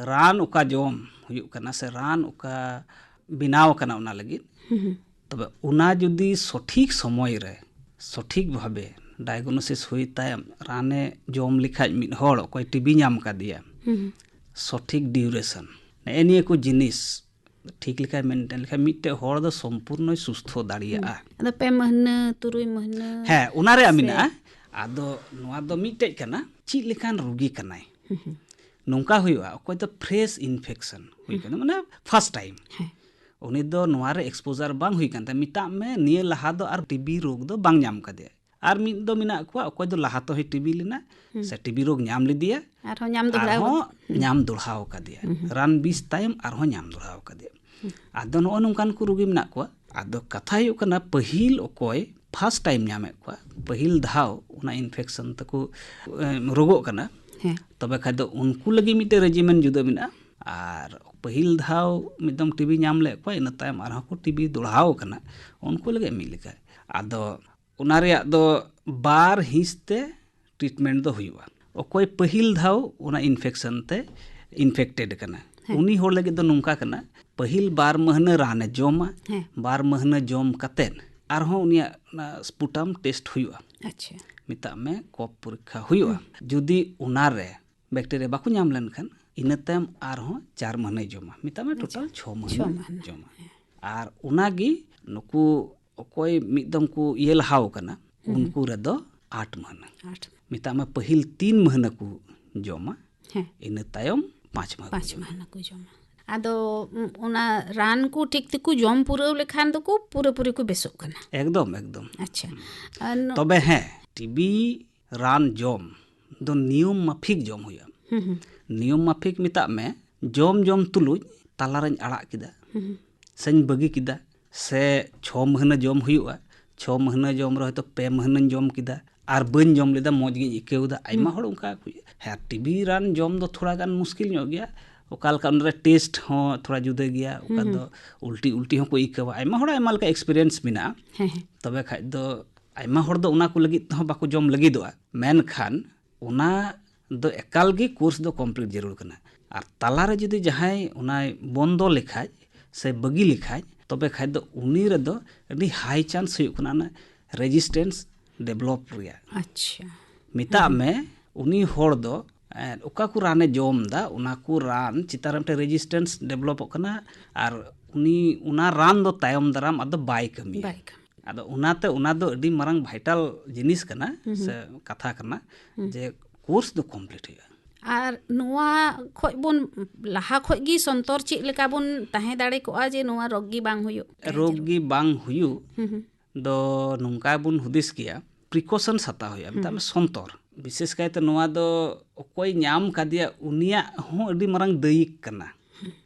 ᱨᱟᱱ ᱚᱠᱟ ᱡᱚᱢ ᱦᱩᱭᱩᱜ ᱠᱟᱱᱟ ᱥᱮ ᱨᱟᱱ ᱚᱠᱟ ᱵᱮᱱᱟᱣ ᱠᱟᱱᱟ ᱚᱱᱟ ᱞᱟᱹᱜᱤᱫ, ᱦᱩᱸ, ᱦᱩᱸ᱾ ᱛᱚᱵᱮ ᱚᱱᱟ ᱡᱩᱫᱤ ᱥᱚᱴᱷᱤᱠ ᱥᱚᱢᱚᱭ ᱨᱮ ᱥᱚᱴᱷᱤᱠ ᱵᱷᱟᱵᱮ ᱰᱟᱭᱜᱱᱳᱥᱤᱥ ᱦᱩᱭ ᱛᱟᱭᱚᱢ ᱨᱟᱱᱮ ᱡᱚᱢ ᱞᱮᱠᱷᱟᱡ ᱢᱤᱫ ᱦᱚᱲ ᱚᱠᱚᱭ ᱴᱤᱵᱤ ᱧᱟᱢ ᱠᱟᱫᱮᱭᱟ, ᱦᱩᱸ, ᱦᱩᱸ᱾ ᱥᱚᱴᱷᱤᱠ ᱰᱤᱭᱩᱨᱮᱥᱚᱱ, ᱱᱮᱜᱼᱮ ᱱᱤᱭᱟᱹ ᱠᱚ ᱡᱤᱱᱤᱥ ᱴᱷᱤᱠ ᱞᱮᱠᱟᱭ ᱢᱮᱱᱴᱮᱱ ᱞᱮᱠᱷᱟᱱ ᱢᱤᱫᱴᱮᱡ ᱦᱚᱲ ᱫᱚ ᱥᱚᱢᱯᱩᱨᱱᱚᱭ ᱥᱩᱥᱛᱷᱚ ᱫᱟᱲᱮᱭᱟᱜᱼᱟ᱾ ᱦᱩᱸ᱾ ᱟᱫᱚ ᱯᱮ ᱢᱟᱹᱦᱱᱟᱹ, ᱛᱩᱨᱩᱭ ᱢᱟᱹᱦᱱᱟᱹ ᱦᱮᱸ, ᱚᱱᱟ ᱨᱮᱭᱟᱜ ᱥᱮ ᱢᱮᱱᱟᱜᱼᱟ᱾ ᱟᱫᱚ ᱱᱚᱣᱟ ᱫᱚ ᱢᱤᱫᱴᱮᱡ ᱠᱟᱱᱟ, ᱪᱮᱫ ᱞᱮᱠᱟᱱ ᱨᱩᱜᱤ ᱠᱟᱱᱟᱭ᱾ ᱦᱩᱸ, ᱦᱩᱸ᱾ ᱱᱚᱝᱠᱟ ᱦᱩᱭᱩᱜᱼᱟ, ᱚᱠᱚᱭ ᱫᱚ ᱯᱷᱨᱮᱥ ᱤᱱᱯᱷᱮᱠᱥᱚᱱ ᱦᱩᱭ ᱦᱩᱸ᱾ ᱠᱟᱱᱟ, ᱢᱟᱱᱮ ᱯᱷᱟᱥᱴ ᱴᱟᱭᱤᱢ᱾ ᱦᱮᱸ᱾ ᱩᱱᱤ ᱫᱚ ᱱᱚᱣᱟ ᱨᱮ ᱮᱠᱥᱯᱳᱡᱟᱨ ᱵᱟᱝ ᱦᱩᱭ ᱠᱟᱱ ᱛᱟᱭᱟ, ᱢᱮᱛᱟᱜ ᱢᱮ ᱱᱤᱭᱟᱹ ᱞᱟᱦᱟ ᱫᱚ ᱟᱨ ᱴᱤᱵᱤ ᱨᱳᱜᱽ ᱫᱚ ᱵᱟᱝ ᱧᱟᱢ ᱠᱟᱫᱮᱭᱟ᱾ ᱟᱨ ᱢᱤᱫ ᱫᱚ ᱢᱮᱱᱟᱜ ᱠᱚᱣᱟ, ᱚᱠᱚᱭ ᱫᱚ ᱞᱟᱦᱟ ᱛᱮᱦᱚᱸᱭ ᱴᱤᱵᱤ ᱞᱮᱱᱟ, ᱦᱩᱸ᱾ ᱥᱮ ᱴᱤᱵᱤ ᱨᱳᱜᱽ ᱧᱟᱢ ᱞᱮᱫᱮᱭᱟ, ᱟᱨᱦᱚᱸ ᱧᱟᱢ ᱫᱚᱦᱲᱟ ᱟᱨᱦᱚᱸ ᱠᱟᱫᱟ᱾ ᱦᱩᱸ᱾ ᱧᱟᱢ ᱫᱚᱦᱲᱟᱣ ᱠᱟᱫᱮᱭᱟ᱾ ᱦᱩᱸ, ᱦᱩᱸ᱾ ᱨᱟᱱ ᱵᱤᱥ ᱛᱟᱭᱚᱢ ᱟᱨᱦᱚᱸ ᱧᱟᱢ ᱫᱚᱦᱲᱟᱣ ᱠᱟᱫᱮᱭᱟ᱾ ᱟᱫᱚ ᱱᱚᱜᱼᱚ ᱱᱚᱝᱠᱟᱱ ᱠᱚ ᱨᱩᱜᱤ ᱢᱮᱱᱟᱜ ᱠᱚᱣᱟ᱾ ᱟᱫᱚ ᱠᱟᱛᱷᱟ ᱦᱩᱭᱩᱜ ᱠᱟᱱᱟ, ᱯᱟᱹᱦᱤᱞ ᱚᱠᱚᱭ ᱯᱷᱟᱥᱴ ᱴᱟᱭᱤᱢ ᱧᱟᱢᱮᱫ ᱠᱚᱣᱟ, ᱯᱟᱹᱦᱤᱞ ᱫᱷᱟᱣ ᱚᱱᱟ ᱤᱱᱯᱷᱮᱠᱥᱚᱱ ᱛᱮᱠᱚ ᱮᱢ, ᱨᱳᱜᱚᱜ ᱠᱟᱱᱟ, ᱦᱮᱸ᱾ ᱛᱚᱵᱮ ᱠᱷᱟᱡ ᱫᱚ ᱩᱱᱠᱩ ᱞᱟᱹᱜᱤᱫ ᱢᱤᱫᱴᱮᱡ ᱨᱮᱡᱤᱢᱮᱱ ᱡᱩᱫᱟᱹ ᱢᱮᱱᱟᱜᱼᱟ᱾ ᱟᱨ ᱯᱟᱹᱦᱤᱞ ᱫᱷᱟᱣ ᱢᱤᱫ ᱫᱚᱢ ᱴᱤᱵᱤ ᱧᱟᱢ ᱞᱮᱫ ᱠᱚᱣᱟ, ᱤᱱᱟᱹ ᱛᱟᱭᱚᱢ ᱟᱨᱦᱚᱸ ᱠᱚ ᱴᱤᱵᱤ ᱫᱚᱲᱦᱟᱣ ᱠᱟᱱᱟ, ᱩᱱᱠᱩ ᱞᱟᱹᱜᱤᱫ ᱢᱤᱫ ᱞᱮᱠᱟ᱾ ᱟᱫᱚ ᱚᱱᱟ ᱨᱮᱭᱟᱜ ᱫᱚ ᱵᱟᱨ ᱦᱤᱸᱥ ᱛᱮ ᱴᱨᱤᱴᱢᱮᱱᱴ ᱫᱚ ᱦᱩᱭᱩᱜᱼᱟ᱾ ᱚᱠᱚᱭ ᱯᱟᱹᱦᱤᱞ ᱫᱷᱟᱣ ᱚᱱᱟ ᱤᱱᱯᱷᱮᱠᱥᱚᱱ ᱛᱮ ᱤᱱᱯᱷᱮᱠᱴᱮᱰ ᱠᱟᱱᱟ, ᱦᱮᱸ᱾ ᱩᱱᱤ ᱦᱚᱲ ᱞᱟᱹᱜᱤᱫ ᱫᱚ ᱱᱚᱝᱠᱟ ᱠᱟᱱᱟ, ᱯᱟᱹᱦᱤᱞ ᱵᱟᱨ ᱢᱟᱹᱦᱱᱟᱹ ᱨᱟᱱᱮ ᱡᱚᱢᱟ, ᱦᱮᱸ᱾ ᱵᱟᱨ ᱢᱟᱹᱦᱱᱟᱹ ᱡᱚᱢ ᱠᱟᱛᱮᱫ ᱟᱨᱦᱚᱸ ᱩᱱᱤᱭᱟᱜ ᱚᱱᱟ ᱥᱯᱩᱴᱟᱢ ᱴᱮᱥᱴ ᱦᱩᱭᱩᱜᱼᱟ, ᱟᱪᱪᱷᱟ᱾ ᱢᱮᱛᱟᱜ ᱢᱮ ᱠᱚᱯ ᱯᱚᱨᱤᱠᱠᱷᱟ ᱦᱩᱭᱩᱜᱼᱟ᱾ ᱡᱩᱫᱤ ᱚᱱᱟᱨᱮ ᱵᱮᱠᱴᱮᱨᱤᱭᱟ ᱵᱟᱠᱚ ᱧᱟᱢ ᱞᱮᱱᱠᱷᱟᱱ, ᱤᱱᱟᱹ ᱛᱟᱭᱚᱢ ᱟᱨᱦᱚᱸ ᱪᱟᱨ ᱢᱟᱹᱦᱱᱟᱹᱭ ᱡᱚᱢᱟ, ᱢᱮᱛᱟᱜ ᱢᱮ ᱴᱳᱴᱟᱞ ᱪᱷᱚ ᱢᱟᱹᱦᱱᱟᱹ ᱪᱷᱚ ᱢᱟᱹᱦᱱᱟᱹ᱾ ᱡᱚᱢᱟ᱾ ᱟᱨ ᱚᱱᱟᱜᱮ ᱱᱩᱠᱩ ᱚᱠᱚᱭ ᱢᱤᱫ ᱫᱚᱢ ᱠᱚ ᱤᱭᱟᱹ ᱞᱟᱦᱟᱣ ᱠᱟᱱᱟ, ᱩᱱᱠᱩ ᱨᱮᱫᱚ ᱟᱴ ᱢᱟᱹᱦᱱᱟᱹ᱾ ᱟᱴ᱾ ᱢᱮᱛᱟᱜ ᱢᱮ ᱯᱟᱹᱦᱤᱞ ᱛᱤᱱ ᱢᱟᱹᱦᱱᱟᱹ ᱠᱚ ᱡᱚᱢᱟ, ᱦᱮᱸ᱾ ᱤᱱᱟᱹ ᱛᱟᱭᱚᱢ ᱯᱟᱸᱪ ᱢᱟᱹᱦᱱᱟᱹ᱾ ᱯᱟᱸᱪ ᱢᱟᱹᱦᱱᱟᱹ ᱠᱚ ᱡᱚᱢᱟ᱾ ᱟᱫᱚ ᱩᱢ, ᱚᱱᱟ ᱨᱟᱱ ᱠᱚ ᱴᱷᱤᱠ ᱛᱮᱠᱚ ᱡᱚᱢ ᱯᱩᱨᱟᱹᱣ ᱞᱮᱠᱷᱟᱱ ᱫᱚᱠᱚ ᱯᱩᱨᱟᱹᱯᱩᱨᱤ ᱠᱚ ᱵᱮᱥᱚᱜ ᱠᱟᱱᱟ᱾ ᱮᱠᱫᱚᱢ, ᱮᱠᱫᱚᱢ᱾ ᱟᱪᱪᱷᱟ᱾ ᱟᱨ ᱱᱚ- ᱛᱚᱵᱮ ᱦᱮᱸ, ᱴᱤᱵᱤ ᱨᱟᱱ ᱡᱚᱢ ᱫᱚ ᱱᱤᱭᱚᱢ ᱢᱟᱯᱷᱤᱠ ᱡᱚᱢ ᱦᱩᱭᱩᱜᱼᱟ᱾ ᱦᱩᱸ, ᱦᱩᱸ, ᱱᱤᱭᱚᱢ ᱢᱟᱯᱷᱤᱠ ᱢᱮᱛᱟᱜ ᱢᱮ, ᱡᱚᱢ ᱡᱚᱢ ᱛᱩᱞᱩᱡ ᱛᱟᱞᱟᱨᱮᱧ ᱟᱲᱟᱜ ᱠᱮᱫᱟ, ᱦᱩᱸ, ᱦᱩᱸ, ᱥᱮᱧ ᱵᱟᱹᱜᱤ ᱠᱮᱫᱟ, ᱥᱮ ᱪᱷᱚ ᱢᱟᱹᱦᱱᱟᱹ ᱡᱚᱢ ᱦᱩᱭᱩᱜᱼᱟ, ᱪᱷᱚ ᱢᱟᱹᱦᱱᱟᱹ ᱡᱚᱢ ᱨᱮ ᱦᱚᱭᱛᱳ ᱯᱮ ᱢᱟᱹᱦᱱᱟᱹᱧ ᱡᱚᱢ ᱠᱮᱫᱟ, ᱟᱨ ᱵᱟᱹᱧ ᱡᱚᱢ ᱞᱮᱫᱟ, ᱢᱚᱡᱽ ᱜᱤᱧ ᱟᱹᱭᱠᱟᱹᱣ ᱮᱫᱟ᱾ ᱟᱭᱢᱟ ᱦᱚᱲ ᱚᱱᱠᱟ ᱠᱚ, ᱦᱮᱸ, ᱴᱤᱵᱤ ᱨᱟᱱ ᱡᱚᱢ ᱫᱚ ᱛᱷᱚᱲᱟ ᱜᱟᱱ ᱢᱩᱥᱠᱤᱞ ᱧᱚᱜ ᱜᱮᱭᱟ᱾ ᱚᱠᱟ ᱞᱮᱠᱟ ᱚᱱᱟ ᱨᱮ ᱴᱮᱥᱴ ᱦᱚᱸ ᱛᱷᱚᱲᱟ ᱡᱩᱫᱟᱹ ᱜᱮᱭᱟ, ᱚᱠᱟ ᱫᱚ ᱩᱞᱴᱤ ᱩᱞᱴᱤ ᱦᱚᱸᱠᱚ ᱟᱹᱭᱠᱟᱹᱣᱟ᱾ ᱟᱭᱢᱟ ᱦᱚᱲᱟᱜ ᱟᱭᱢᱟ ᱞᱮᱠᱟ ᱮᱠᱥᱯᱮᱨᱤᱭᱮᱱᱥ ᱢᱮᱱᱟᱜᱼᱟ᱾ ᱦᱮᱸ, ᱦᱮᱸ᱾ ᱛᱚᱵᱮ ᱠᱷᱟᱡ ᱫᱚ ᱟᱭᱢᱟ ᱦᱚᱲ ᱫᱚ ᱚᱱᱟ ᱠᱚ ᱞᱟᱹᱜᱤᱫ ᱛᱮᱦᱚᱸ ᱵᱟᱠᱚ ᱡᱚᱢ ᱞᱟᱹᱜᱤᱫᱚᱜᱼᱟ, ᱢᱮᱱᱠᱷᱟᱱ ᱚᱱᱟ ᱫᱚ ᱮᱠᱟᱞ ᱜᱮ ᱠᱳᱨᱥ ᱫᱚ ᱠᱚᱢᱯᱞᱤᱴ ᱡᱟᱹᱨᱩᱲ ᱠᱟᱱᱟ᱾ ᱟᱨ ᱛᱟᱞᱟᱨᱮ ᱡᱩᱫᱤ ᱡᱟᱦᱟᱸᱭ ᱚᱱᱟᱭ ᱵᱚᱱᱫᱚ ᱞᱮᱠᱷᱟᱡ ᱥᱮ ᱵᱟᱹᱜᱤ ᱞᱮᱠᱷᱟᱡ, ᱛᱚᱵᱮ ᱠᱷᱟᱡ ᱫᱚ ᱩᱱᱤ ᱨᱮᱫᱚ ᱟᱹᱰᱤ ᱦᱟᱭ ᱪᱟᱱᱥ ᱦᱩᱭᱩᱜ ᱠᱟᱱᱟ ᱚᱱᱟ ᱨᱮᱡᱤᱥᱴᱮᱱᱥ ᱰᱮᱵᱷᱞᱚᱯ ᱨᱮᱭᱟᱜ᱾ ᱟᱪᱪᱷᱟ᱾ ᱢᱮᱛᱟᱜ ᱢᱮ ᱩᱱᱤ ᱦᱚᱲ ᱫᱚ, ᱮᱸ, ᱚᱠᱟ ᱠᱚ ᱨᱟᱱᱮ ᱡᱚᱢ ᱮᱫᱟ, ᱚᱱᱟ ᱠᱚ ᱨᱟᱱ ᱪᱮᱛᱟᱱ ᱨᱮ ᱢᱤᱫᱴᱮᱱ ᱨᱮᱡᱤᱥᱴᱮᱱᱥ ᱰᱮᱵᱷᱞᱚᱯᱚᱜ ᱠᱟᱱᱟ, ᱟᱨ ᱩᱱᱤ ᱚᱱᱟ ᱨᱟᱱ ᱫᱚ ᱛᱟᱭᱚᱢ ᱫᱟᱨᱟᱢ ᱟᱫᱚ ᱵᱟᱭ ᱠᱟᱹᱢᱤᱭᱟ᱾ ᱵᱟᱭ ᱠᱟᱹᱢᱤ᱾ ᱟᱫᱚ ᱚᱱᱟᱛᱮ ᱚᱱᱟ ᱫᱚ ᱟᱹᱰᱤ ᱢᱟᱨᱟᱝ ᱵᱷᱟᱭᱴᱟᱞ ᱡᱤᱱᱤᱥ ᱠᱟᱱᱟ ᱥᱮ ᱠᱟᱛᱷᱟ ᱠᱟᱱᱟ, ᱡᱮ ᱠᱳᱨᱥ ᱫᱚ ᱠᱚᱢᱯᱞᱤᱴ ᱦᱩᱭᱩᱜᱼᱟ᱾ ᱟᱨ ᱱᱚᱣᱟ ᱠᱷᱚᱡ ᱵᱚᱱ, ᱞᱟᱦᱟ ᱠᱷᱚᱡ ᱜᱮ ᱥᱚᱱᱛᱚᱨ ᱪᱮᱫ ᱞᱮᱠᱟ ᱵᱚᱱ ᱛᱟᱦᱮᱸ ᱫᱟᱲᱮ ᱠᱚᱜᱼᱟ ᱡᱮ ᱱᱚᱣᱟ ᱨᱳᱜᱽ ᱜᱮ ᱵᱟᱝ ᱦᱩᱭᱩᱜ? ᱨᱳᱜᱽ ᱜᱮ ᱵᱟᱝ ᱦᱩᱭᱩᱜ ᱦᱩᱸ, ᱦᱩᱸ᱾ ᱫᱚ ᱱᱚᱝᱠᱟ ᱵᱚᱱ ᱦᱩᱫᱤᱥ ᱠᱮᱭᱟ, ᱯᱨᱤᱠᱚᱥᱚᱱᱥ ᱦᱟᱛᱟᱣ ᱦᱩᱭᱩᱜᱼᱟ, ᱢᱮᱛᱟᱜ ᱢᱮ ᱥᱚᱱᱛᱚᱨ᱾ ᱵᱤᱥᱮᱥ ᱠᱟᱭᱛᱮ ᱱᱚᱣᱟ ᱫᱚ ᱚᱠᱚᱭ ᱧᱟᱢ ᱠᱟᱫᱮᱭᱟ, ᱩᱱᱤᱭᱟᱜ ᱦᱚᱸ ᱟᱹᱰᱤ ᱢᱟᱨᱟᱝ ᱫᱟᱹᱭᱤ ᱠᱟᱱᱟ᱾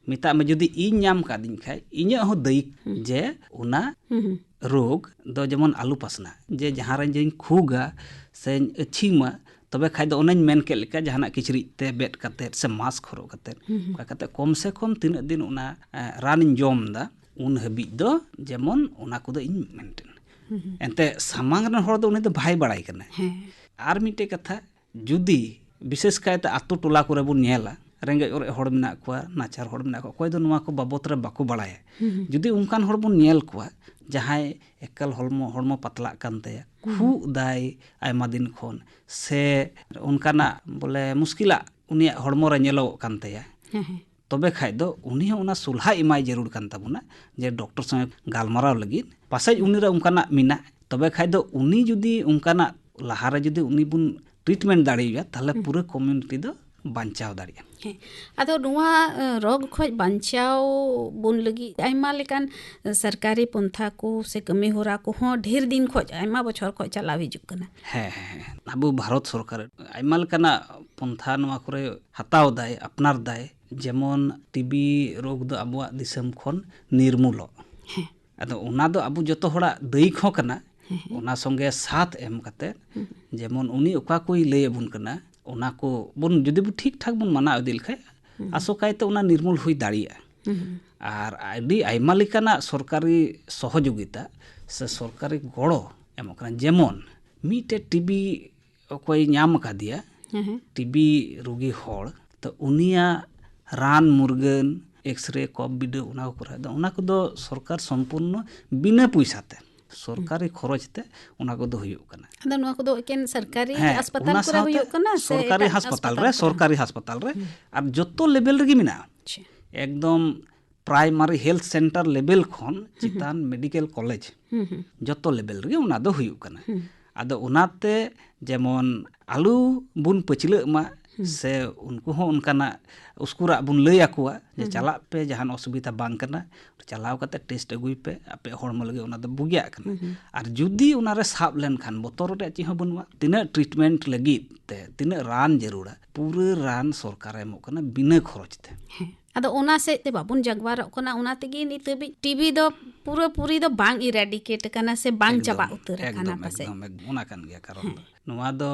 ᱢᱮᱛᱟᱜ ᱢᱮ, ᱡᱩᱫᱤ ᱤᱧ ᱧᱟᱢ ᱠᱟᱫᱤᱧ ᱠᱷᱟᱡ, ᱤᱧᱟᱹᱜ ᱦᱚᱸ ᱫᱟᱹᱭᱤᱠ ᱦᱩᱸ᱾ ᱡᱮ ᱚᱱᱟ ᱦᱩᱸ, ᱦᱩᱸ᱾ ᱨᱳᱜᱽ ᱫᱚ ᱡᱮᱢᱚᱱ ᱟᱞᱩ ᱯᱟᱥᱱᱟᱜ, ᱡᱮ ᱡᱟᱦᱟᱸ ᱨᱮ ᱡᱮᱧ ᱠᱷᱩᱜᱟ ᱥᱮᱧ ᱟᱹᱪᱷᱤᱢᱟ, ᱛᱚᱵᱮ ᱠᱷᱟᱡ ᱫᱚ ᱚᱱᱮᱧ ᱢᱮᱱ ᱠᱮᱫ ᱞᱮᱠᱟ, ᱡᱟᱦᱟᱱᱟᱜ ᱠᱤᱪᱨᱤᱡ ᱛᱮ ᱵᱮᱫ ᱠᱟᱛᱮᱫ ᱥᱮ ᱢᱟᱥᱠ ᱦᱚᱨᱚᱜ ᱠᱟᱛᱮᱫ, ᱦᱩᱸ, ᱦᱩᱸ᱾ ᱚᱱᱠᱟ ᱠᱟᱛᱮᱫ ᱠᱚᱢ ᱥᱮ ᱠᱚᱢ ᱛᱤᱱᱟᱹᱜ ᱫᱤᱱ ᱚᱱᱟ, ᱮ, ᱨᱟᱱᱤᱧ ᱡᱚᱢ ᱮᱫᱟ, ᱩᱱ ᱦᱟᱹᱵᱤᱡ ᱫᱚ ᱡᱮᱢᱚᱱ ᱚᱱᱟ ᱠᱚᱫᱚ ᱤᱧ ᱢᱮᱱᱴᱮᱱ᱾ ᱦᱩᱸ, ᱦᱩᱸ᱾ ᱮᱱᱛᱮ ᱥᱟᱢᱟᱝ ᱨᱮᱱ ᱦᱚᱲ ᱫᱚ ᱩᱱᱤ ᱫᱚ ᱵᱟᱭ ᱵᱟᱲᱟᱭ ᱠᱟᱱᱟ᱾ ᱦᱮᱸ᱾ ᱟᱨ ᱢᱤᱫᱴᱮᱡ ᱠᱟᱛᱷᱟ, ᱡᱩᱫᱤ ᱵᱤᱥᱮᱥ ᱠᱟᱭᱛᱮ ᱟᱛᱳ ᱴᱚᱞᱟ ᱠᱚᱨᱮ ᱵᱚᱱ ᱧᱮᱞᱟ, ᱨᱮᱸᱜᱮᱡ ᱚᱨᱮᱡ ᱦᱚᱲ ᱢᱮᱱᱟᱜ ᱠᱚᱣᱟ, ᱱᱟᱪᱟᱨ ᱦᱚᱲ ᱢᱮᱱᱟᱜ ᱠᱚᱣᱟ, ᱚᱠᱚᱭ ᱫᱚ ᱱᱚᱣᱟ ᱠᱚ ᱵᱟᱵᱚᱛ ᱨᱮ ᱵᱟᱠᱚ ᱵᱟᱲᱟᱭᱟ᱾ ᱦᱩᱸ, ᱦᱩᱸ᱾ ᱡᱩᱫᱤ ᱚᱱᱠᱟᱱ ᱦᱚᱲ ᱵᱚᱱ ᱧᱮᱞ ᱠᱚᱣᱟ, ᱡᱟᱦᱟᱸᱭ ᱮᱠᱟᱞ ᱦᱚᱲᱢᱚ, ᱦᱚᱲᱢᱚ ᱯᱟᱛᱞᱟᱜ ᱠᱟᱱ ᱛᱟᱭᱟ, ᱦᱩᱸ᱾ ᱠᱷᱩᱜ ᱫᱟᱭ ᱟᱭᱢᱟ ᱫᱤᱱ ᱠᱷᱚᱱ, ᱥᱮ ᱚᱱᱠᱟᱱᱟᱜ ᱵᱚᱞᱮ ᱢᱩᱥᱠᱤᱞᱟᱜ ᱩᱱᱤᱭᱟᱜ ᱦᱚᱲᱢᱚ ᱨᱮ ᱧᱮᱞᱚᱜᱚᱜ ᱠᱟᱱ ᱛᱟᱭᱟ, ᱦᱮᱸ, ᱦᱮᱸ᱾ ᱛᱚᱵᱮ ᱠᱷᱟᱡ ᱫᱚ ᱩᱱᱤ ᱦᱚᱸ ᱚᱱᱟ ᱥᱚᱞᱦᱟ ᱮᱢᱟᱭ ᱡᱟᱹᱨᱩᱲ ᱠᱟᱱ ᱛᱟᱵᱚᱱᱟ, ᱡᱮ ᱰᱚᱠᱴᱚᱨ ᱥᱚᱸᱜᱮ ᱜᱟᱞᱢᱟᱨᱟᱣ ᱞᱟᱹᱜᱤᱫ᱾ ᱯᱟᱥᱮᱡ ᱩᱱᱤ ᱨᱮ ᱚᱱᱠᱟᱱᱟᱜ ᱢᱮᱱᱟᱜ, ᱛᱚᱵᱮ ᱠᱷᱟᱡ ᱫᱚ ᱩᱱᱤ ᱡᱩᱫᱤ ᱚᱱᱠᱟᱱᱟᱜ ᱞᱟᱦᱟᱨᱮ ᱡᱩᱫᱤ ᱩᱱᱤ ᱵᱚᱱ ᱴᱨᱤᱴᱢᱮᱱᱴ ᱫᱟᱲᱮᱭᱟᱭᱟ, ᱛᱟᱦᱞᱮ ᱦᱩᱸ᱾ ᱯᱩᱨᱟᱹ ᱠᱚᱢᱤᱭᱩᱱᱤᱴᱤ ᱫᱚ ᱵᱟᱧᱪᱟᱣ ᱫᱟᱲᱮᱭᱟᱜᱼᱟ᱾ ᱦᱮᱸ, ᱟᱫᱚ ᱱᱚᱣᱟ, ᱮ, ᱨᱳᱜᱽ ᱠᱷᱚᱡ ᱵᱟᱧᱪᱟᱣ ᱵᱚᱱ ᱞᱟᱹᱜᱤᱫ ᱟᱭᱢᱟ ᱞᱮᱠᱟᱱ, ᱮ, ᱥᱚᱨᱠᱟᱨᱤ ᱯᱚᱱᱛᱷᱟ ᱠᱚ ᱥᱮ ᱠᱟᱹᱢᱤ ᱦᱚᱨᱟ ᱠᱚᱦᱚᱸ ᱰᱷᱮᱨ ᱫᱤᱱ ᱠᱷᱚᱡ, ᱟᱭᱢᱟ ᱵᱚᱪᱷᱚᱨ ᱠᱷᱚᱡ ᱪᱟᱞᱟᱣ ᱦᱤᱡᱩᱜ ᱠᱟᱱᱟ᱾ ᱦᱮᱸ, ᱦᱮᱸ, ᱦᱮᱸ᱾ ᱟᱵᱚ ᱵᱷᱟᱨᱚᱛ ᱥᱚᱨᱠᱟᱨ ᱟᱭᱢᱟ ᱞᱮᱠᱟᱱᱟᱜ ᱯᱚᱱᱛᱷᱟ ᱱᱚᱣᱟ ᱠᱚᱨᱮ ᱦᱟᱛᱟᱣ ᱫᱟᱭ, ᱟᱯᱱᱟᱨ ᱫᱟᱭ, ᱡᱮᱢᱚᱱ ᱴᱤᱵᱤ ᱨᱳᱜᱽ ᱫᱚ ᱟᱵᱚᱣᱟᱜ ᱫᱤᱥᱚᱢ ᱠᱷᱚᱱ ᱱᱤᱨᱢᱩᱞᱚᱜ᱾ ᱦᱮᱸ᱾ ᱟᱫᱚ ᱚᱱᱟ ᱫᱚ ᱟᱵᱚ ᱡᱚᱛᱚ ᱦᱚᱲᱟᱜ ᱫᱟᱹᱭᱤᱠ ᱦᱚᱸ ᱠᱟᱱᱟ᱾ ᱦᱮᱸ, ᱦᱮᱸ᱾ ᱚᱱᱟ ᱥᱚᱸᱜᱮ ᱥᱟᱛᱷ ᱮᱢ ᱠᱟᱛᱮ, ᱦᱩᱸ᱾ ᱡᱮᱢᱚᱱ ᱩᱱᱤ ᱚᱠᱟ ᱠᱚᱭ ᱞᱟᱹᱭ ᱟᱵᱚᱱ ᱠᱟᱱᱟ, ᱚᱱᱟ ᱠᱚ ᱵᱚᱱ ᱡᱩᱫᱤ ᱵᱚ ᱴᱷᱤᱠ ᱴᱷᱟᱠ ᱵᱚᱱ ᱢᱟᱱᱟᱣ ᱤᱫᱤ ᱞᱮᱠᱷᱟᱡ, ᱦᱩᱸ᱾ ᱟᱥᱚᱠᱟᱭᱛᱮ ᱚᱱᱟ ᱱᱤᱨᱢᱩᱞ ᱦᱩᱭ ᱫᱟᱲᱮᱭᱟᱜᱼᱟ᱾ ᱦᱩᱸ᱾ ᱟᱨ ᱟᱹᱰᱤ ᱟᱭᱢᱟ ᱞᱮᱠᱟᱱᱟᱜ ᱥᱚᱨᱠᱟᱨᱤ ᱥᱚᱦᱚᱡᱳᱜᱤᱛᱟ ᱥᱮ ᱥᱚᱨᱠᱟᱨᱤ ᱜᱚᱲᱚ ᱮᱢᱚᱜ ᱠᱟᱱᱟ᱾ ᱡᱮᱢᱚᱱ ᱢᱤᱫᱴᱮᱡ ᱴᱤᱵᱤ ᱚᱠᱚᱭ ᱧᱟᱢ ᱟᱠᱟᱫᱮᱭᱟ, ᱦᱮᱸ, ᱦᱮᱸ᱾ ᱴᱤᱵᱤ ᱨᱩᱜᱤ ᱦᱚᱲ, ᱛᱚ ᱩᱱᱤᱭᱟᱜ ᱨᱟᱱ ᱢᱩᱨᱜᱟᱹᱱ, ᱮᱠᱥᱨᱮ, ᱠᱚᱯ ᱵᱤᱰᱟᱹᱣ, ᱚᱱᱟ ᱠᱚ ᱠᱚᱨᱟᱣ ᱫᱚ, ᱚᱱᱟ ᱠᱚᱫᱚ ᱥᱚᱨᱠᱟᱨ ᱥᱚᱢᱯᱩᱨᱱᱚ ᱵᱤᱱᱟᱹ ᱯᱚᱭᱥᱟ ᱛᱮ, ᱥᱚᱨᱠᱟᱨᱤ ᱠᱷᱚᱨᱚᱪ ᱛᱮ ᱚᱱᱟ ᱠᱚᱫᱚ ᱦᱩᱭᱩᱜ ᱠᱟᱱᱟ᱾ ᱟᱫᱚ ᱱᱚᱣᱟ ᱠᱚᱫᱚ ᱮᱠᱮᱱ ᱥᱚᱨᱠᱟᱨᱤ ᱦᱮᱸ, ᱦᱟᱥᱯᱟᱛᱟᱞ ᱚᱱᱟ ᱠᱚᱨᱮ ᱥᱟᱶᱛᱮ ᱦᱩᱭᱩᱜ ᱠᱟᱱᱟ ᱥᱮ ᱥᱚᱨᱠᱟᱨᱤ ᱮᱴᱟᱜ ᱦᱟᱥᱯᱟᱛᱟᱞ ᱦᱟᱥᱯᱟᱛᱟᱞ ᱨᱮ, ᱠᱚᱨᱮ? ᱥᱚᱨᱠᱟᱨᱤ ᱦᱟᱥᱯᱟᱛᱟᱞ ᱨᱮ, ᱦᱩᱸ᱾ ᱟᱨ ᱡᱚᱛᱚ ᱞᱮᱵᱮᱞ ᱨᱮᱜᱮ ᱢᱮᱱᱟᱜᱼᱟ᱾ ᱟᱪᱪᱷᱟ᱾ ᱮᱠᱫᱚᱢ ᱯᱨᱟᱭᱢᱟᱨᱤ ᱦᱮᱞᱛᱷ ᱥᱮᱱᱴᱟᱨ ᱞᱮᱵᱮᱞ ᱠᱷᱚᱱ ᱦᱩᱸ, ᱦᱩᱸ᱾ ᱪᱮᱛᱟᱱ ᱢᱮᱰᱤᱠᱮᱞ ᱠᱚᱞᱮᱡᱽ, ᱦᱩᱸ, ᱦᱩᱸ᱾ ᱡᱚᱛᱚ ᱞᱮᱵᱮᱞ ᱨᱮᱜᱮ ᱚᱱᱟ ᱫᱚ ᱦᱩᱭᱩᱜ ᱠᱟᱱᱟ᱾ ᱦᱩᱸ᱾ ᱟᱫᱚ ᱚᱱᱟᱛᱮ ᱡᱮᱢᱚᱱ ᱟᱞᱚ ᱵᱚᱱ ᱯᱟᱹᱪᱷᱞᱟᱹᱜ ᱢᱟ, ᱦᱩᱸ᱾ ᱥᱮ ᱩᱱᱠᱩ ᱦᱚᱸ ᱚᱱᱠᱟᱱᱟᱜ ᱩᱥᱠᱩᱨᱟᱜ ᱵᱚᱱ ᱞᱟᱹᱭ ᱟᱠᱚᱣᱟ ᱡᱮ, ᱦᱩᱸ, ᱦᱩᱸ᱾ ᱪᱟᱞᱟᱜ ᱯᱮ, ᱡᱟᱦᱟᱱ ᱚᱥᱩᱵᱤᱫᱷᱟ ᱵᱟᱝ ᱠᱟᱱᱟ, ᱪᱟᱞᱟᱣ ᱠᱟᱛᱮ ᱴᱮᱥᱴ ᱟᱹᱜᱩᱭ ᱯᱮ, ᱟᱯᱮ ᱦᱚᱲᱢᱚ ᱞᱟᱹᱜᱤᱫ ᱚᱱᱟ ᱫᱚ ᱵᱩᱜᱤᱭᱟᱜ ᱠᱟᱱᱟ᱾ ᱦᱩᱸ, ᱦᱩᱸ᱾ ᱟᱨ ᱡᱩᱫᱤ ᱚᱱᱟᱨᱮ ᱥᱟᱵ ᱞᱮᱱᱠᱷᱟᱱ ᱵᱚᱛᱚᱨ ᱨᱮᱭᱟᱜ ᱪᱮᱫ ᱦᱚᱸ ᱵᱟᱹᱱᱩᱜᱼᱟ᱾ ᱛᱤᱱᱟᱹᱜ ᱴᱨᱤᱴᱢᱮᱱᱴ ᱞᱟᱹᱜᱤᱫ ᱛᱮ ᱛᱤᱱᱟᱹᱜ ᱨᱟᱱ ᱡᱟᱹᱨᱩᱲᱟ, ᱯᱩᱨᱟᱹ ᱨᱟᱱ ᱥᱚᱨᱠᱟᱨᱮ ᱮᱢᱚᱜ ᱠᱟᱱᱟ ᱵᱤᱱᱟᱹ ᱠᱷᱚᱨᱚᱪ ᱛᱮ᱾ ᱦᱮᱸ᱾ ᱟᱫᱚ ᱚᱱᱟ ᱥᱮᱫ ᱛᱮ ᱵᱟᱵᱚᱱ ᱡᱟᱜᱽᱣᱟᱨᱚᱜ ᱠᱟᱱᱟ, ᱚᱱᱟ ᱛᱮᱜᱮ ᱱᱤᱛ ᱦᱟᱹᱵᱤᱡ ᱴᱤᱵᱤ ᱫᱚ ᱯᱩᱨᱟᱹᱯᱩᱨᱤ ᱫᱚ ᱵᱟᱝ eradicate ᱟᱠᱟᱱᱟ ᱥᱮ ᱵᱟᱝ ᱮᱠᱫᱚᱢ, ᱪᱟᱵᱟ ᱩᱛᱟᱹᱨ ᱟᱠᱟᱱᱟ ᱮᱠᱫᱚᱢ, ᱯᱟᱥᱮᱡ᱾ ᱮᱠᱫᱚᱢ, ᱮᱠᱫᱚᱢ, ᱚᱱᱟ ᱠᱟᱱ ᱜᱮᱭᱟ ᱠᱟᱨᱚᱱ ᱦᱮᱸ᱾ ᱫᱚ᱾ ᱱᱚᱣᱟ ᱫᱚ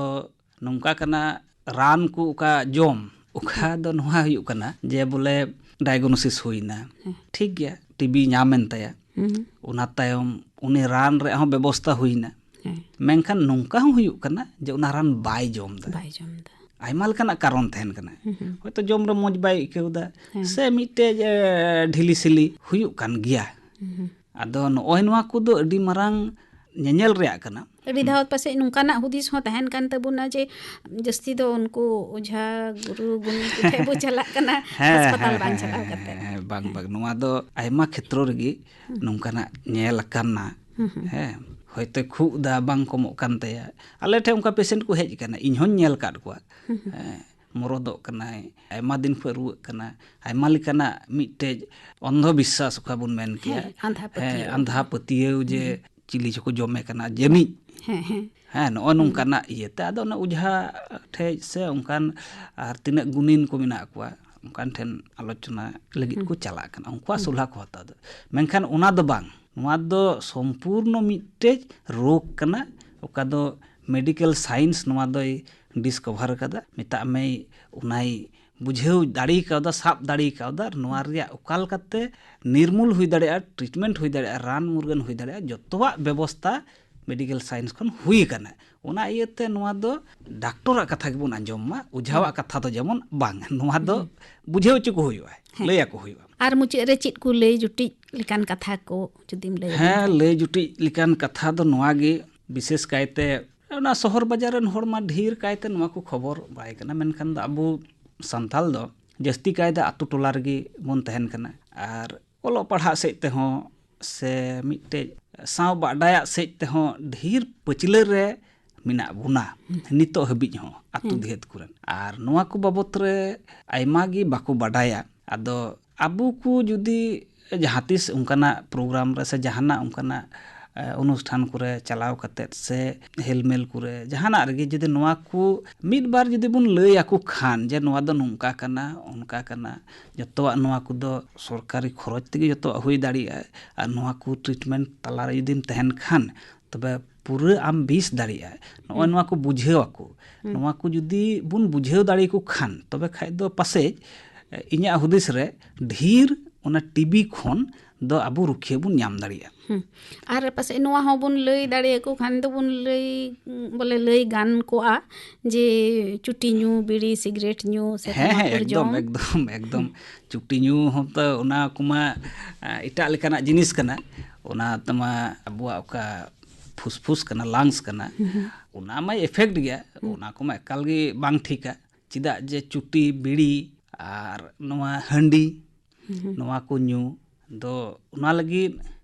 ᱱᱚᱝᱠᱟ ᱠᱟᱱᱟ, ᱨᱟᱱ ᱠᱚ ᱚᱠᱟ ᱡᱚᱢ, ᱚᱠᱟ ᱫᱚ ᱱᱚᱣᱟ ᱦᱩᱭᱩᱜ ᱠᱟᱱᱟ ᱡᱮ ᱵᱚᱞᱮ diagnosis ᱦᱩᱭᱱᱟ, ᱦᱮᱸ᱾ ᱴᱷᱤᱠ ᱜᱮᱭᱟ, ᱴᱤᱵᱤ ᱧᱟᱢᱮᱱ ᱛᱟᱭᱟ, ᱦᱩᱸ᱾ ᱚᱱᱟ ᱛᱟᱭᱚᱢ ᱩᱱᱤ ᱨᱟᱱ ᱨᱮᱭᱟᱜ ᱦᱚᱸ ᱵᱮᱵᱚᱥᱛᱷᱟ ᱦᱩᱭᱱᱟ᱾ ᱦᱮᱸ᱾ ᱢᱮᱱᱠᱷᱟᱱ ᱱᱚᱝᱠᱟ ᱦᱚᱸ ᱦᱩᱭᱩᱜ ᱠᱟᱱᱟ ᱡᱮ ᱚᱱᱟ ᱨᱟᱱ ᱵᱟᱭ ᱡᱚᱢ ᱮᱫᱟ᱾ ᱵᱟᱭ ᱡᱚᱢ ᱮᱫᱟ᱾ ᱟᱭᱢᱟ ᱞᱮᱠᱟᱱᱟᱜ ᱠᱟᱨᱚᱱ ᱛᱟᱦᱮᱱ ᱠᱟᱱᱟ᱾ ᱦᱩᱸ, ᱦᱩᱸ᱾ ᱦᱚᱭᱛᱳ ᱡᱚᱢ ᱨᱮ ᱢᱚᱡᱽ ᱵᱟᱭ ᱟᱹᱭᱠᱟᱹᱣ ᱮᱫᱟ, ᱦᱮᱸ᱾ ᱥᱮ ᱢᱤᱫᱴᱮᱡ, ᱮ, ᱰᱷᱤᱞᱤ ᱥᱤᱞᱤ ᱦᱩᱭᱩᱜ ᱠᱟᱱ ᱜᱮᱭᱟ᱾ ᱦᱩᱸ, ᱦᱩᱸ᱾ ᱟᱫᱚ ᱱᱚᱜᱼᱚᱭ ᱱᱚᱣᱟ ᱠᱚᱫᱚ ᱟᱹᱰᱤ ᱢᱟᱨᱟᱝ ᱧᱮᱧᱮᱞ ᱨᱮᱭᱟᱜ ᱠᱟᱱᱟ᱾ ᱟᱹᱰᱤ ᱫᱷᱟᱣ ᱯᱟᱥᱮᱡ ᱱᱚᱝᱠᱟᱱᱟᱜ ᱦᱩᱫᱤᱥ ᱦᱚᱸ ᱛᱟᱦᱮᱱ ᱠᱟᱱ ᱛᱟᱵᱚᱱᱟ ᱡᱮ ᱡᱟᱹᱥᱛᱤ ᱫᱚ ᱩᱱᱠᱩ ᱚᱡᱷᱟ, ᱜᱩᱨᱩ, ᱜᱩᱱᱤ ᱠᱚ ᱴᱷᱮᱱ ᱵᱚ ᱪᱟᱞᱟᱜ ᱠᱟᱱᱟ, ᱦᱮᱸ, ᱦᱟᱥᱯᱟᱛᱟᱞ ᱦᱮᱸ, ᱵᱟᱝ ᱦᱮᱸ, ᱪᱟᱞᱟᱣ ᱦᱮᱸ, ᱠᱟᱛᱮ᱾ ᱦᱮᱸ, ᱵᱟᱝ, ᱦᱮᱸ᱾ ᱵᱟᱝ, ᱱᱚᱣᱟ ᱫᱚ ᱟᱭᱢᱟ ᱠᱷᱮᱛᱨᱚ ᱨᱮᱜᱮ ᱦᱩᱸ᱾ ᱱᱚᱝᱠᱟᱱᱟᱜ ᱧᱮᱞ ᱟᱠᱟᱱᱟ᱾ ᱦᱩᱸ, ᱦᱩᱸ᱾ ᱦᱮᱸ, ᱦᱚᱭᱛᱳ ᱠᱷᱩᱜ ᱫᱟ, ᱵᱟᱝ ᱠᱚᱢᱚᱜ ᱠᱟᱱ ᱛᱟᱭᱟ᱾ ᱟᱞᱮ ᱴᱷᱮᱱ ᱚᱱᱠᱟ patient ᱠᱚ ᱦᱮᱡ ᱟᱠᱟᱱᱟ, ᱤᱧ ᱦᱚᱸᱧ ᱧᱮᱞ ᱟᱠᱟᱫ ᱠᱚᱣᱟ᱾ ᱦᱩᱸ, ᱦᱩᱸ᱾ ᱦᱮᱸ, ᱢᱚᱨᱚᱫᱚᱜ ᱠᱟᱱᱟᱭ, ᱟᱭᱢᱟ ᱫᱤᱱ ᱠᱷᱚᱱ ᱨᱩᱣᱟᱹᱜ ᱠᱟᱱᱟ, ᱟᱭᱢᱟ ᱞᱮᱠᱟᱱᱟᱜ ᱢᱤᱫᱴᱮᱡ ᱚᱱᱫᱷᱚ ᱵᱤᱥᱥᱟᱥ ᱚᱠᱟ ᱵᱚᱱ ᱢᱮᱱ ᱠᱮᱭᱟ᱾ ᱦᱮᱸ, ᱟᱸᱫᱷᱟ ᱦᱮᱸ, ᱯᱟᱹᱛᱭᱟᱹᱣ᱾ ᱟᱸᱫᱷᱟ ᱯᱟᱹᱛᱭᱟᱹᱣ ᱡᱮ ᱦᱩᱸ᱾ ᱪᱤᱞᱤ ᱪᱚᱠᱚ ᱡᱚᱢᱮ ᱠᱟᱱᱟ ᱡᱟᱹᱱᱤᱡ᱾ ᱦᱮᱸ, ᱦᱮᱸ᱾ ᱦᱮᱸ, ᱱᱚᱜᱼᱚ ᱦᱩᱸ᱾ ᱱᱚᱝᱠᱟᱱᱟᱜ ᱤᱭᱟᱹᱛᱮ ᱟᱫᱚ ᱚᱱᱟ ᱚᱡᱷᱟ ᱴᱷᱮᱡ ᱥᱮ ᱚᱱᱠᱟᱱ ᱟᱨ ᱛᱤᱱᱟᱹᱜ ᱜᱩᱱᱤᱱ ᱠᱚ ᱢᱮᱱᱟᱜ ᱠᱚᱣᱟ, ᱚᱱᱠᱟᱱ ᱴᱷᱮᱱ ᱟᱞᱳᱪᱚᱱᱟ ᱞᱟᱹᱜᱤᱫ ᱦᱩᱸ᱾ ᱠᱚ ᱪᱟᱞᱟᱜ ᱠᱟᱱᱟ, ᱩᱱᱠᱩᱣᱟᱜ ᱦᱩᱸ᱾ ᱥᱚᱞᱦᱟ ᱠᱚ ᱦᱟᱛᱟᱣ ᱮᱫᱟ᱾ ᱢᱮᱱᱠᱷᱟᱱ ᱚᱱᱟ ᱫᱚ ᱵᱟᱝ, ᱱᱚᱣᱟ ᱫᱚ ᱥᱚᱢᱯᱩᱨᱱᱚ ᱢᱤᱫᱴᱮᱡ ᱨᱳᱜᱽ ᱠᱟᱱᱟ, ᱚᱠᱟ ᱫᱚ medical science ᱱᱚᱣᱟ ᱫᱚᱭ discover ᱠᱟᱫᱟ᱾ ᱢᱮᱛᱟᱜ ᱢᱮ ᱚᱱᱟᱭ ᱵᱩᱡᱷᱟᱹᱣ ᱫᱟᱲᱮ ᱠᱟᱣᱫᱟ, ᱥᱟᱵ ᱫᱟᱲᱮ ᱠᱟᱣᱫᱟ, ᱟᱨ ᱱᱚᱣᱟ ᱨᱮᱭᱟᱜ ᱚᱠᱟ ᱞᱮᱠᱟᱛᱮ ᱱᱤᱨᱢᱩᱞ ᱦᱩᱭ ᱫᱟᱲᱮᱭᱟᱜᱼᱟ, treatment ᱦᱩᱭ ᱫᱟᱲᱮᱭᱟᱜᱼᱟ, ᱨᱟᱱ ᱢᱩᱨᱜᱟᱹᱱ ᱦᱩᱭ ᱫᱟᱲᱮᱭᱟᱜᱼᱟ, ᱡᱚᱛᱚᱣᱟᱜ ᱵᱮᱵᱚᱥᱛᱟ medical science ᱠᱷᱚᱱ ᱦᱩᱭ ᱟᱠᱟᱱᱟ᱾ ᱚᱱᱟ ᱤᱭᱟᱹᱛᱮ ᱱᱚᱣᱟ ᱫᱚ ᱰᱟᱠᱛᱚᱨᱟᱜ ᱠᱟᱛᱷᱟ ᱜᱮᱵᱚᱱ ᱟᱸᱡᱚᱢ ᱢᱟ, ᱚᱡᱷᱟᱣᱟᱜ ᱦᱩᱸ᱾ ᱠᱟᱛᱷᱟ ᱫᱚ ᱡᱮᱢᱚᱱ ᱵᱟᱝ, ᱱᱚᱣᱟ ᱫᱚ ᱦᱩᱸ᱾ ᱵᱩᱡᱷᱟᱹᱣ ᱦᱚᱪᱚ ᱠᱚ ᱦᱩᱭᱩᱜᱼᱟ, ᱦᱮᱸ᱾ ᱞᱟᱹᱭ ᱟᱠᱚ ᱦᱩᱭᱩᱜᱼᱟ᱾ ᱟᱨ ᱢᱩᱪᱟᱹᱫ ᱨᱮ ᱪᱮᱫ ᱠᱚ ᱞᱟᱹᱭ ᱡᱩᱴᱤᱡ ᱞᱮᱠᱟᱱ ᱠᱟᱛᱷᱟ ᱠᱚ ᱡᱩᱫᱤᱢ ᱞᱟᱹᱭ ᱟᱵᱚᱱ ᱦᱮᱸ, ᱠᱷᱟᱱ? ᱞᱟᱹᱭ ᱡᱩᱴᱤᱡ ᱞᱮᱠᱟᱱ ᱠᱟᱛᱷᱟ ᱫᱚ ᱱᱚᱣᱟ ᱜᱮ, ᱵᱤᱥᱮᱥ ᱠᱟᱭᱛᱮ ᱚᱱᱟ ᱥᱚᱦᱚᱨ ᱵᱟᱡᱟᱨ ᱨᱮᱱ ᱦᱚᱲ ᱢᱟ ᱰᱷᱮᱨ ᱠᱟᱭᱛᱮ ᱱᱚᱣᱟ ᱠᱚ ᱠᱷᱚᱵᱚᱨ ᱵᱟᱭ ᱠᱟᱱᱟ, ᱢᱮᱱᱠᱷᱟᱱ ᱫᱚ ᱟᱵᱚ ᱥᱟᱱᱛᱟᱞ ᱫᱚ ᱡᱟᱹᱥᱛᱤ ᱠᱟᱭᱛᱮ ᱟᱛᱳ ᱴᱚᱞᱟ ᱨᱮᱜᱮ ᱵᱚᱱ ᱛᱟᱦᱮᱱ ᱠᱟᱱᱟ᱾ ᱟᱨ ᱚᱞᱚᱜ ᱯᱟᱲᱦᱟᱜ ᱥᱮᱫ ᱛᱮᱦᱚᱸ ᱥᱮ ᱢᱤᱫᱴᱮᱡ ᱥᱟᱶ ᱵᱟᱰᱟᱭᱟᱜ ᱥᱮᱫ ᱛᱮᱦᱚᱸ ᱰᱷᱮᱨ ᱯᱟᱹᱪᱷᱞᱟᱹ ᱨᱮ ᱢᱮᱱᱟᱜ ᱵᱚᱱᱟ ᱱᱤᱛᱚᱜ ᱦᱟᱹᱵᱤᱡ ᱦᱚᱸ ᱟᱛᱳ ᱦᱮᱸ᱾ ᱫᱤᱦᱟᱹᱛ ᱠᱚᱨᱮᱱ᱾ ᱟᱨ ᱱᱚᱣᱟ ᱠᱚ ᱵᱟᱵᱚᱛ ᱨᱮ ᱟᱭᱢᱟ ᱜᱮ ᱵᱟᱠᱚ ᱵᱟᱰᱟᱭᱟ᱾ ᱟᱫᱚ ᱟᱵᱚ ᱠᱚ ᱡᱩᱫᱤ ᱡᱟᱦᱟᱸ ᱛᱤᱥ ᱚᱱᱠᱟᱱᱟᱜ program ᱨᱮ ᱥᱮ ᱡᱟᱦᱟᱱᱟᱜ ᱚᱱᱠᱟᱱᱟᱜ, ᱮ, ᱚᱱᱩᱥᱴᱷᱟᱱ ᱠᱚᱨᱮ ᱪᱟᱞᱟᱣ ᱠᱟᱛᱮᱫ ᱥᱮ ᱦᱮᱞᱢᱮᱞ ᱠᱚᱨᱮ ᱡᱟᱦᱟᱱᱟᱜ ᱨᱮᱜᱮ ᱡᱩᱫᱤ ᱱᱚᱣᱟ ᱠᱚ ᱢᱤᱫ ᱵᱟᱨ ᱡᱩᱫᱤ ᱵᱚᱱ ᱞᱟᱹᱭ ᱟᱠᱚ ᱠᱷᱟᱱ ᱡᱮ ᱱᱚᱣᱟ ᱫᱚ ᱱᱚᱝᱠᱟ ᱠᱟᱱᱟ, ᱚᱱᱠᱟ ᱠᱟᱱᱟ, ᱡᱚᱛᱚᱣᱟᱜ ᱱᱚᱣᱟ ᱠᱚᱫᱚ ᱥᱚᱨᱠᱟᱨᱤ ᱠᱷᱚᱨᱚᱪ ᱛᱮᱜᱮ ᱡᱚᱛᱚᱣᱟᱜ ᱦᱩᱭ ᱫᱟᱲᱮᱭᱟᱜᱼᱟ᱾ ᱟᱨ ᱱᱚᱣᱟ ᱠᱚ ᱴᱨᱤᱴᱢᱮᱱᱴ ᱛᱟᱞᱟᱨᱮ ᱡᱩᱫᱤᱢ ᱛᱟᱦᱮᱱ ᱠᱷᱟᱱ ᱛᱚᱵᱮ ᱯᱩᱨᱟᱹ ᱟᱢ ᱵᱮᱥ ᱫᱟᱲᱮᱭᱟᱜᱼᱟ᱾ ᱱᱚᱜᱼᱚᱭ ᱦᱩᱸ᱾ ᱱᱚᱣᱟ ᱠᱚ ᱵᱩᱡᱷᱟᱹᱣ ᱟᱠᱚ, ᱦᱩᱸ᱾ ᱱᱚᱣᱟ ᱠᱚ ᱡᱩᱫᱤ ᱵᱚᱱ ᱵᱩᱡᱷᱟᱹᱣ ᱫᱟᱲᱮᱭᱟᱠᱚ ᱠᱷᱟᱱ ᱛᱚᱵᱮ ᱠᱷᱟᱡ ᱫᱚ ᱯᱟᱥᱮᱡ, ᱮ, ᱤᱧᱟᱹᱜ ᱦᱩᱫᱤᱥ ᱨᱮ ᱰᱷᱮᱨ ᱚᱱᱟ ᱴᱤᱵᱤ ᱠᱷᱚᱱ ᱫᱚ ᱟᱵᱚ ᱨᱩᱠᱷᱤᱭᱟᱹ ᱵᱚᱱ ᱧᱟᱢ ᱫᱟᱲᱮᱭᱟᱜᱼᱟ᱾ ᱦᱩᱸ᱾ ᱟᱨ ᱯᱟᱥᱮᱡ ᱱᱚᱣᱟ ᱦᱚᱸᱵᱚᱱ ᱞᱟᱹᱭ ᱫᱟᱲᱮᱭᱟᱠᱚ ᱠᱷᱟᱱ ᱫᱚᱵᱚᱱ ᱞᱟᱹᱭ, ᱵᱚᱞᱮ ᱞᱟᱹᱭ ᱜᱟᱱ ᱠᱚᱜᱼᱟ ᱡᱮ ᱪᱩᱴᱤ ᱧᱩ, ᱵᱤᱲᱤ, ᱥᱤᱜᱨᱮᱴ ᱧᱩ ᱥᱮ ᱦᱮᱸ, ᱦᱮᱸ, ᱛᱟᱢᱟᱠᱩᱨ ᱮᱠᱫᱚᱢ, ᱡᱚᱢ᱾ ᱮᱠᱫᱚᱢ, ᱮᱠᱫᱚᱢ᱾ ᱪᱩᱴᱤ ᱧᱩ ᱦᱚᱸ ᱛᱚ ᱚᱱᱟ ᱠᱚᱢᱟ, ᱟ, ᱮᱴᱟᱜ ᱞᱮᱠᱟᱱᱟᱜ ᱡᱤᱱᱤᱥ ᱠᱟᱱᱟ᱾ ᱚᱱᱟ ᱛᱮᱢᱟ ᱟᱵᱚᱣᱟᱜ ᱚᱠᱟ ᱯᱷᱩᱥᱯᱷᱩᱥ ᱠᱟᱱᱟ, ᱞᱟᱝᱥ ᱠᱟᱱᱟ, ᱦᱩᱸ᱾ ᱚᱱᱟ ᱢᱟᱭ ᱮᱯᱷᱮᱠᱴ ᱜᱮᱭᱟ᱾ ᱦᱩᱸ᱾ ᱚᱱᱟ ᱠᱚᱢᱟ ᱮᱠᱟᱞ ᱜᱮ ᱵᱟᱝ ᱴᱷᱤᱠᱟ᱾ ᱪᱮᱫᱟᱜ ᱡᱮ ᱪᱩᱴᱤ, ᱵᱤᱲᱤ ᱟᱨ ᱱᱚᱣᱟ ᱦᱟᱺᱰᱤ, ᱦᱩᱸ᱾ ᱱᱚᱣᱟ ᱠᱚ ᱧᱩ ᱫᱚ ᱚᱱᱟ ᱞᱟᱹᱜᱤᱫ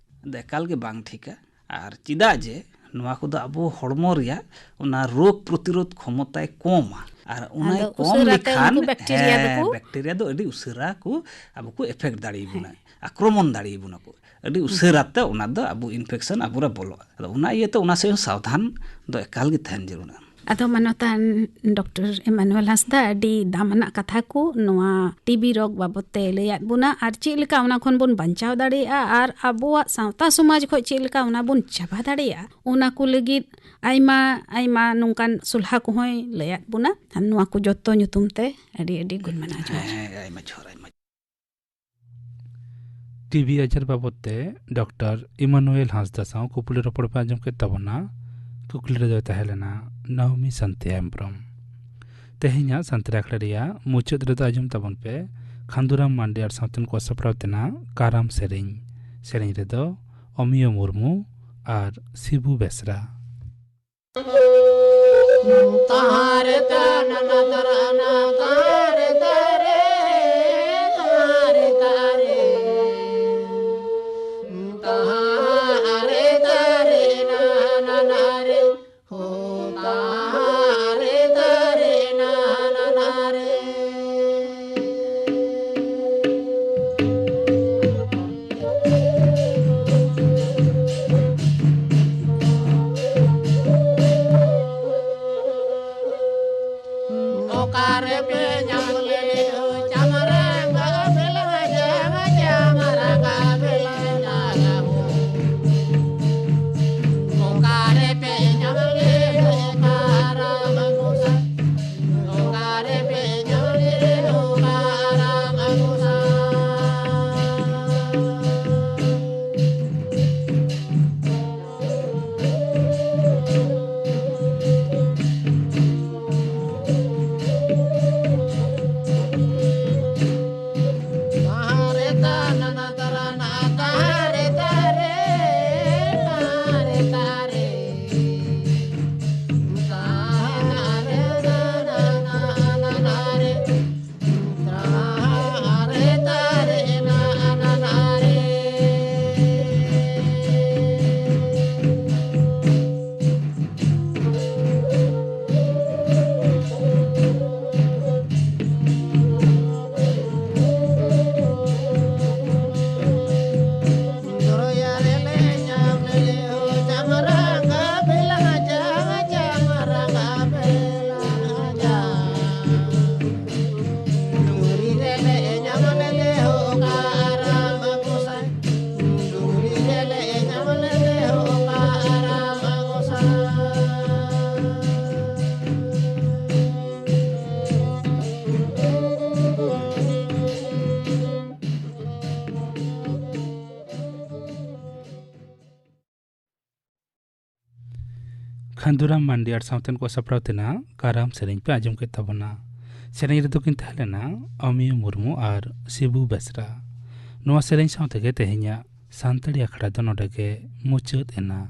ᱫᱚ ᱮᱠᱟᱞ ᱜᱮ ᱵᱟᱝ ᱴᱷᱤᱠᱟ᱾ ᱟᱨ ᱪᱮᱫᱟᱜ ᱡᱮ ᱱᱚᱣᱟ ᱠᱚᱫᱚ ᱟᱵᱚ ᱦᱚᱲᱢᱚ ᱨᱮᱭᱟᱜ ᱚᱱᱟ ᱨᱳᱜᱽ ᱯᱨᱚᱛᱤᱨᱳᱫᱷ ᱠᱷᱚᱢᱚᱛᱟᱭ ᱠᱚᱢᱟ᱾ ᱟᱨ ᱚᱱᱟᱭ ᱟᱫᱚ ᱠᱚᱢ ᱩᱥᱟᱹᱨᱟ ᱛᱮ ᱞᱮᱠᱷᱟᱱ, ᱩᱱᱠᱩ ᱵᱮᱠᱴᱮᱨᱤᱭᱟ ᱦᱮᱸ, ᱫᱚᱠᱚ ᱵᱮᱠᱴᱮᱨᱤᱭᱟ ᱫᱚ ᱟᱹᱰᱤ ᱩᱥᱟᱹᱨᱟ ᱠᱚ ᱟᱵᱚ ᱠᱚ ᱮᱯᱷᱮᱠᱴ ᱫᱟᱲᱮᱭᱟᱵᱚᱱᱟ, ᱦᱮᱸ᱾ ᱟᱠᱨᱚᱢᱚᱱ ᱫᱟᱲᱮᱭᱟᱵᱚᱱᱟ ᱠᱚ᱾ ᱟᱹᱰᱤ ᱦᱩᱸ᱾ ᱩᱥᱟᱹᱨᱟ ᱛᱮ ᱚᱱᱟ ᱫᱚ ᱟᱵᱚ ᱤᱱᱯᱷᱮᱠᱥᱚᱱ ᱟᱵᱚᱨᱮ ᱵᱚᱞᱚᱜᱼᱟ᱾ ᱟᱫᱚ ᱚᱱᱟ ᱤᱭᱟᱹᱛᱮ ᱚᱱᱟ ᱥᱮᱫ ᱦᱚᱸ ᱥᱟᱵᱫᱷᱟᱱ ᱫᱚ ᱮᱠᱟᱞ ᱜᱮ ᱛᱟᱦᱮᱱ ᱡᱟᱹᱨᱩᱲᱟ᱾ ᱟᱫᱚ ᱢᱟᱱᱚᱛᱟᱱ ᱰᱚᱠᱴᱚᱨ ᱤᱢᱟᱱᱩᱭᱮᱞ ᱦᱟᱸᱥᱫᱟ, ᱟᱹᱰᱤ ᱫᱟᱢᱟᱱᱟᱜ ᱠᱟᱛᱷᱟ ᱠᱚ ᱱᱚᱣᱟ ᱴᱤᱵᱤ ᱨᱳᱜᱽ ᱵᱟᱵᱚᱛ ᱛᱮ ᱞᱟᱹᱭᱟᱫ ᱵᱚᱱᱟ, ᱟᱨ ᱪᱮᱫ ᱞᱮᱠᱟ ᱚᱱᱟ ᱠᱷᱚᱱ ᱵᱚᱱ ᱵᱟᱧᱪᱟᱣ ᱫᱟᱲᱮᱭᱟᱜᱼᱟ, ᱟᱨ ᱟᱵᱚᱣᱟᱜ ᱥᱟᱶᱛᱟ ᱥᱚᱢᱟᱡᱽ ᱠᱷᱚᱱ ᱪᱮᱫ ᱞᱮᱠᱟ ᱚᱱᱟ ᱵᱚᱱ ᱪᱟᱵᱟ ᱫᱟᱲᱮᱭᱟᱜᱼᱟ, ᱚᱱᱟ ᱠᱚ ᱞᱟᱹᱜᱤᱫ ᱟᱭᱢᱟ ᱟᱭᱢᱟ ᱱᱚᱝᱠᱟᱱ ᱥᱚᱞᱦᱟ ᱠᱚᱦᱚᱸᱭ ᱞᱟᱹᱭᱟᱫ ᱵᱚᱱᱟ᱾ ᱟᱨ ᱱᱚᱣᱟ ᱠᱚ ᱡᱚᱛᱚ ᱧᱩᱛᱩᱢ ᱛᱮ ᱟᱹᱰᱤ ᱟᱹᱰᱤ ᱜᱩᱱ ᱢᱟᱱᱟᱣ ᱡᱚᱦᱟᱨ᱾ ᱦᱮᱸ, ᱟᱭᱢᱟ ᱡᱚᱦᱟᱨ, ᱟᱭᱢᱟ᱾ ᱴᱤᱵᱤ ᱟᱡᱟᱨ ᱵᱟᱵᱚᱛ ᱛᱮ ᱰᱚᱠᱴᱚᱨ ᱤᱢᱟᱱᱩᱭᱮᱞ ᱦᱟᱸᱥᱫᱟ ᱥᱟᱶ ᱠᱩᱠᱞᱤ ᱨᱚᱯᱚᱲ ᱯᱮ ᱟᱸᱡᱚᱢ ᱠᱮᱫ ᱛᱟᱵᱚᱱᱟ᱾ ᱠᱩᱠᱞᱤ ᱨᱮᱫᱚᱭ ᱛᱟᱦᱮᱸ ᱞᱮᱱᱟ ᱱᱟᱣᱢᱤ ᱥᱟᱱᱛᱤ ᱦᱮᱢᱵᱽᱨᱚᱢ᱾ ᱛᱮᱦᱮᱧᱟᱜ ᱥᱟᱱᱛᱟᱲ ᱟᱠᱷᱲᱟ ᱨᱮᱭᱟᱜ ᱢᱩᱪᱟᱹᱫ ᱨᱮᱫᱚ ᱟᱸᱡᱚᱢ ᱛᱟᱵᱚᱱ ᱯᱮ ᱠᱷᱟᱱᱫᱩᱨᱟᱢ ᱢᱟᱱᱰᱤ ᱟᱨ ᱥᱟᱶᱛᱮᱱ ᱠᱚ ᱥᱟᱯᱲᱟᱣ ᱛᱮᱱᱟᱜ ᱠᱟᱨᱟᱢ ᱥᱮᱨᱮᱧ᱾ ᱥᱮᱨᱮᱧ ᱨᱮᱫᱚ ᱚᱢᱤᱭᱚ ᱢᱩᱨᱢᱩ ᱟᱨ ᱥᱤᱵᱩ ᱵᱮᱥᱨᱟ᱾ ᱛᱟᱦᱟᱨᱮ ᱛᱟᱱᱟᱱᱟ ᱛᱟᱨᱟᱱᱟ ᱛᱟᱦᱟᱨᱮ ᱛᱟᱨᱮ, ᱛᱟᱦᱟᱨᱮ ᱛᱟᱨᱮ, ᱛᱟᱦᱟᱨᱮ ᱛᱟᱨᱮ ᱱᱟᱱᱟ ᱨᱮ, ᱦᱳ ᱛᱟᱦᱟᱨᱮ ᱛᱟᱨᱮ ᱱᱟᱱᱟ ᱨᱮ᱾ ᱠᱷᱟᱱᱫᱩᱨᱟᱢ ᱢᱟᱱᱰᱤ ᱟᱨ ᱥᱟᱶᱛᱮᱱ ᱠᱚ ᱥᱟᱯᱲᱟᱣ ᱛᱮᱱᱟᱜ ᱠᱟᱨᱟᱢ ᱥᱮᱨᱮᱧ ᱯᱮ ᱟᱸᱡᱚᱢ ᱠᱮᱫ ᱛᱟᱵᱚᱱᱟ᱾ ᱥᱮᱨᱮᱧ ᱨᱮᱫᱚ ᱠᱤᱱ ᱛᱟᱦᱮᱸ ᱞᱮᱱᱟ ᱚᱢᱤᱭ ᱢᱩᱨᱢᱩ ᱟᱨ ᱥᱤᱵᱩ ᱵᱮᱥᱨᱟ᱾ ᱱᱚᱣᱟ ᱥᱮᱨᱮᱧ ᱥᱟᱶ ᱛᱮᱜᱮ ᱛᱮᱦᱮᱧᱟᱜ ᱥᱟᱱᱛᱟᱲᱤ ᱟᱠᱷᱲᱟ ᱫᱚ ᱱᱚᱰᱮ ᱜᱮ ᱢᱩᱪᱟᱹᱫ ᱮᱱᱟ᱾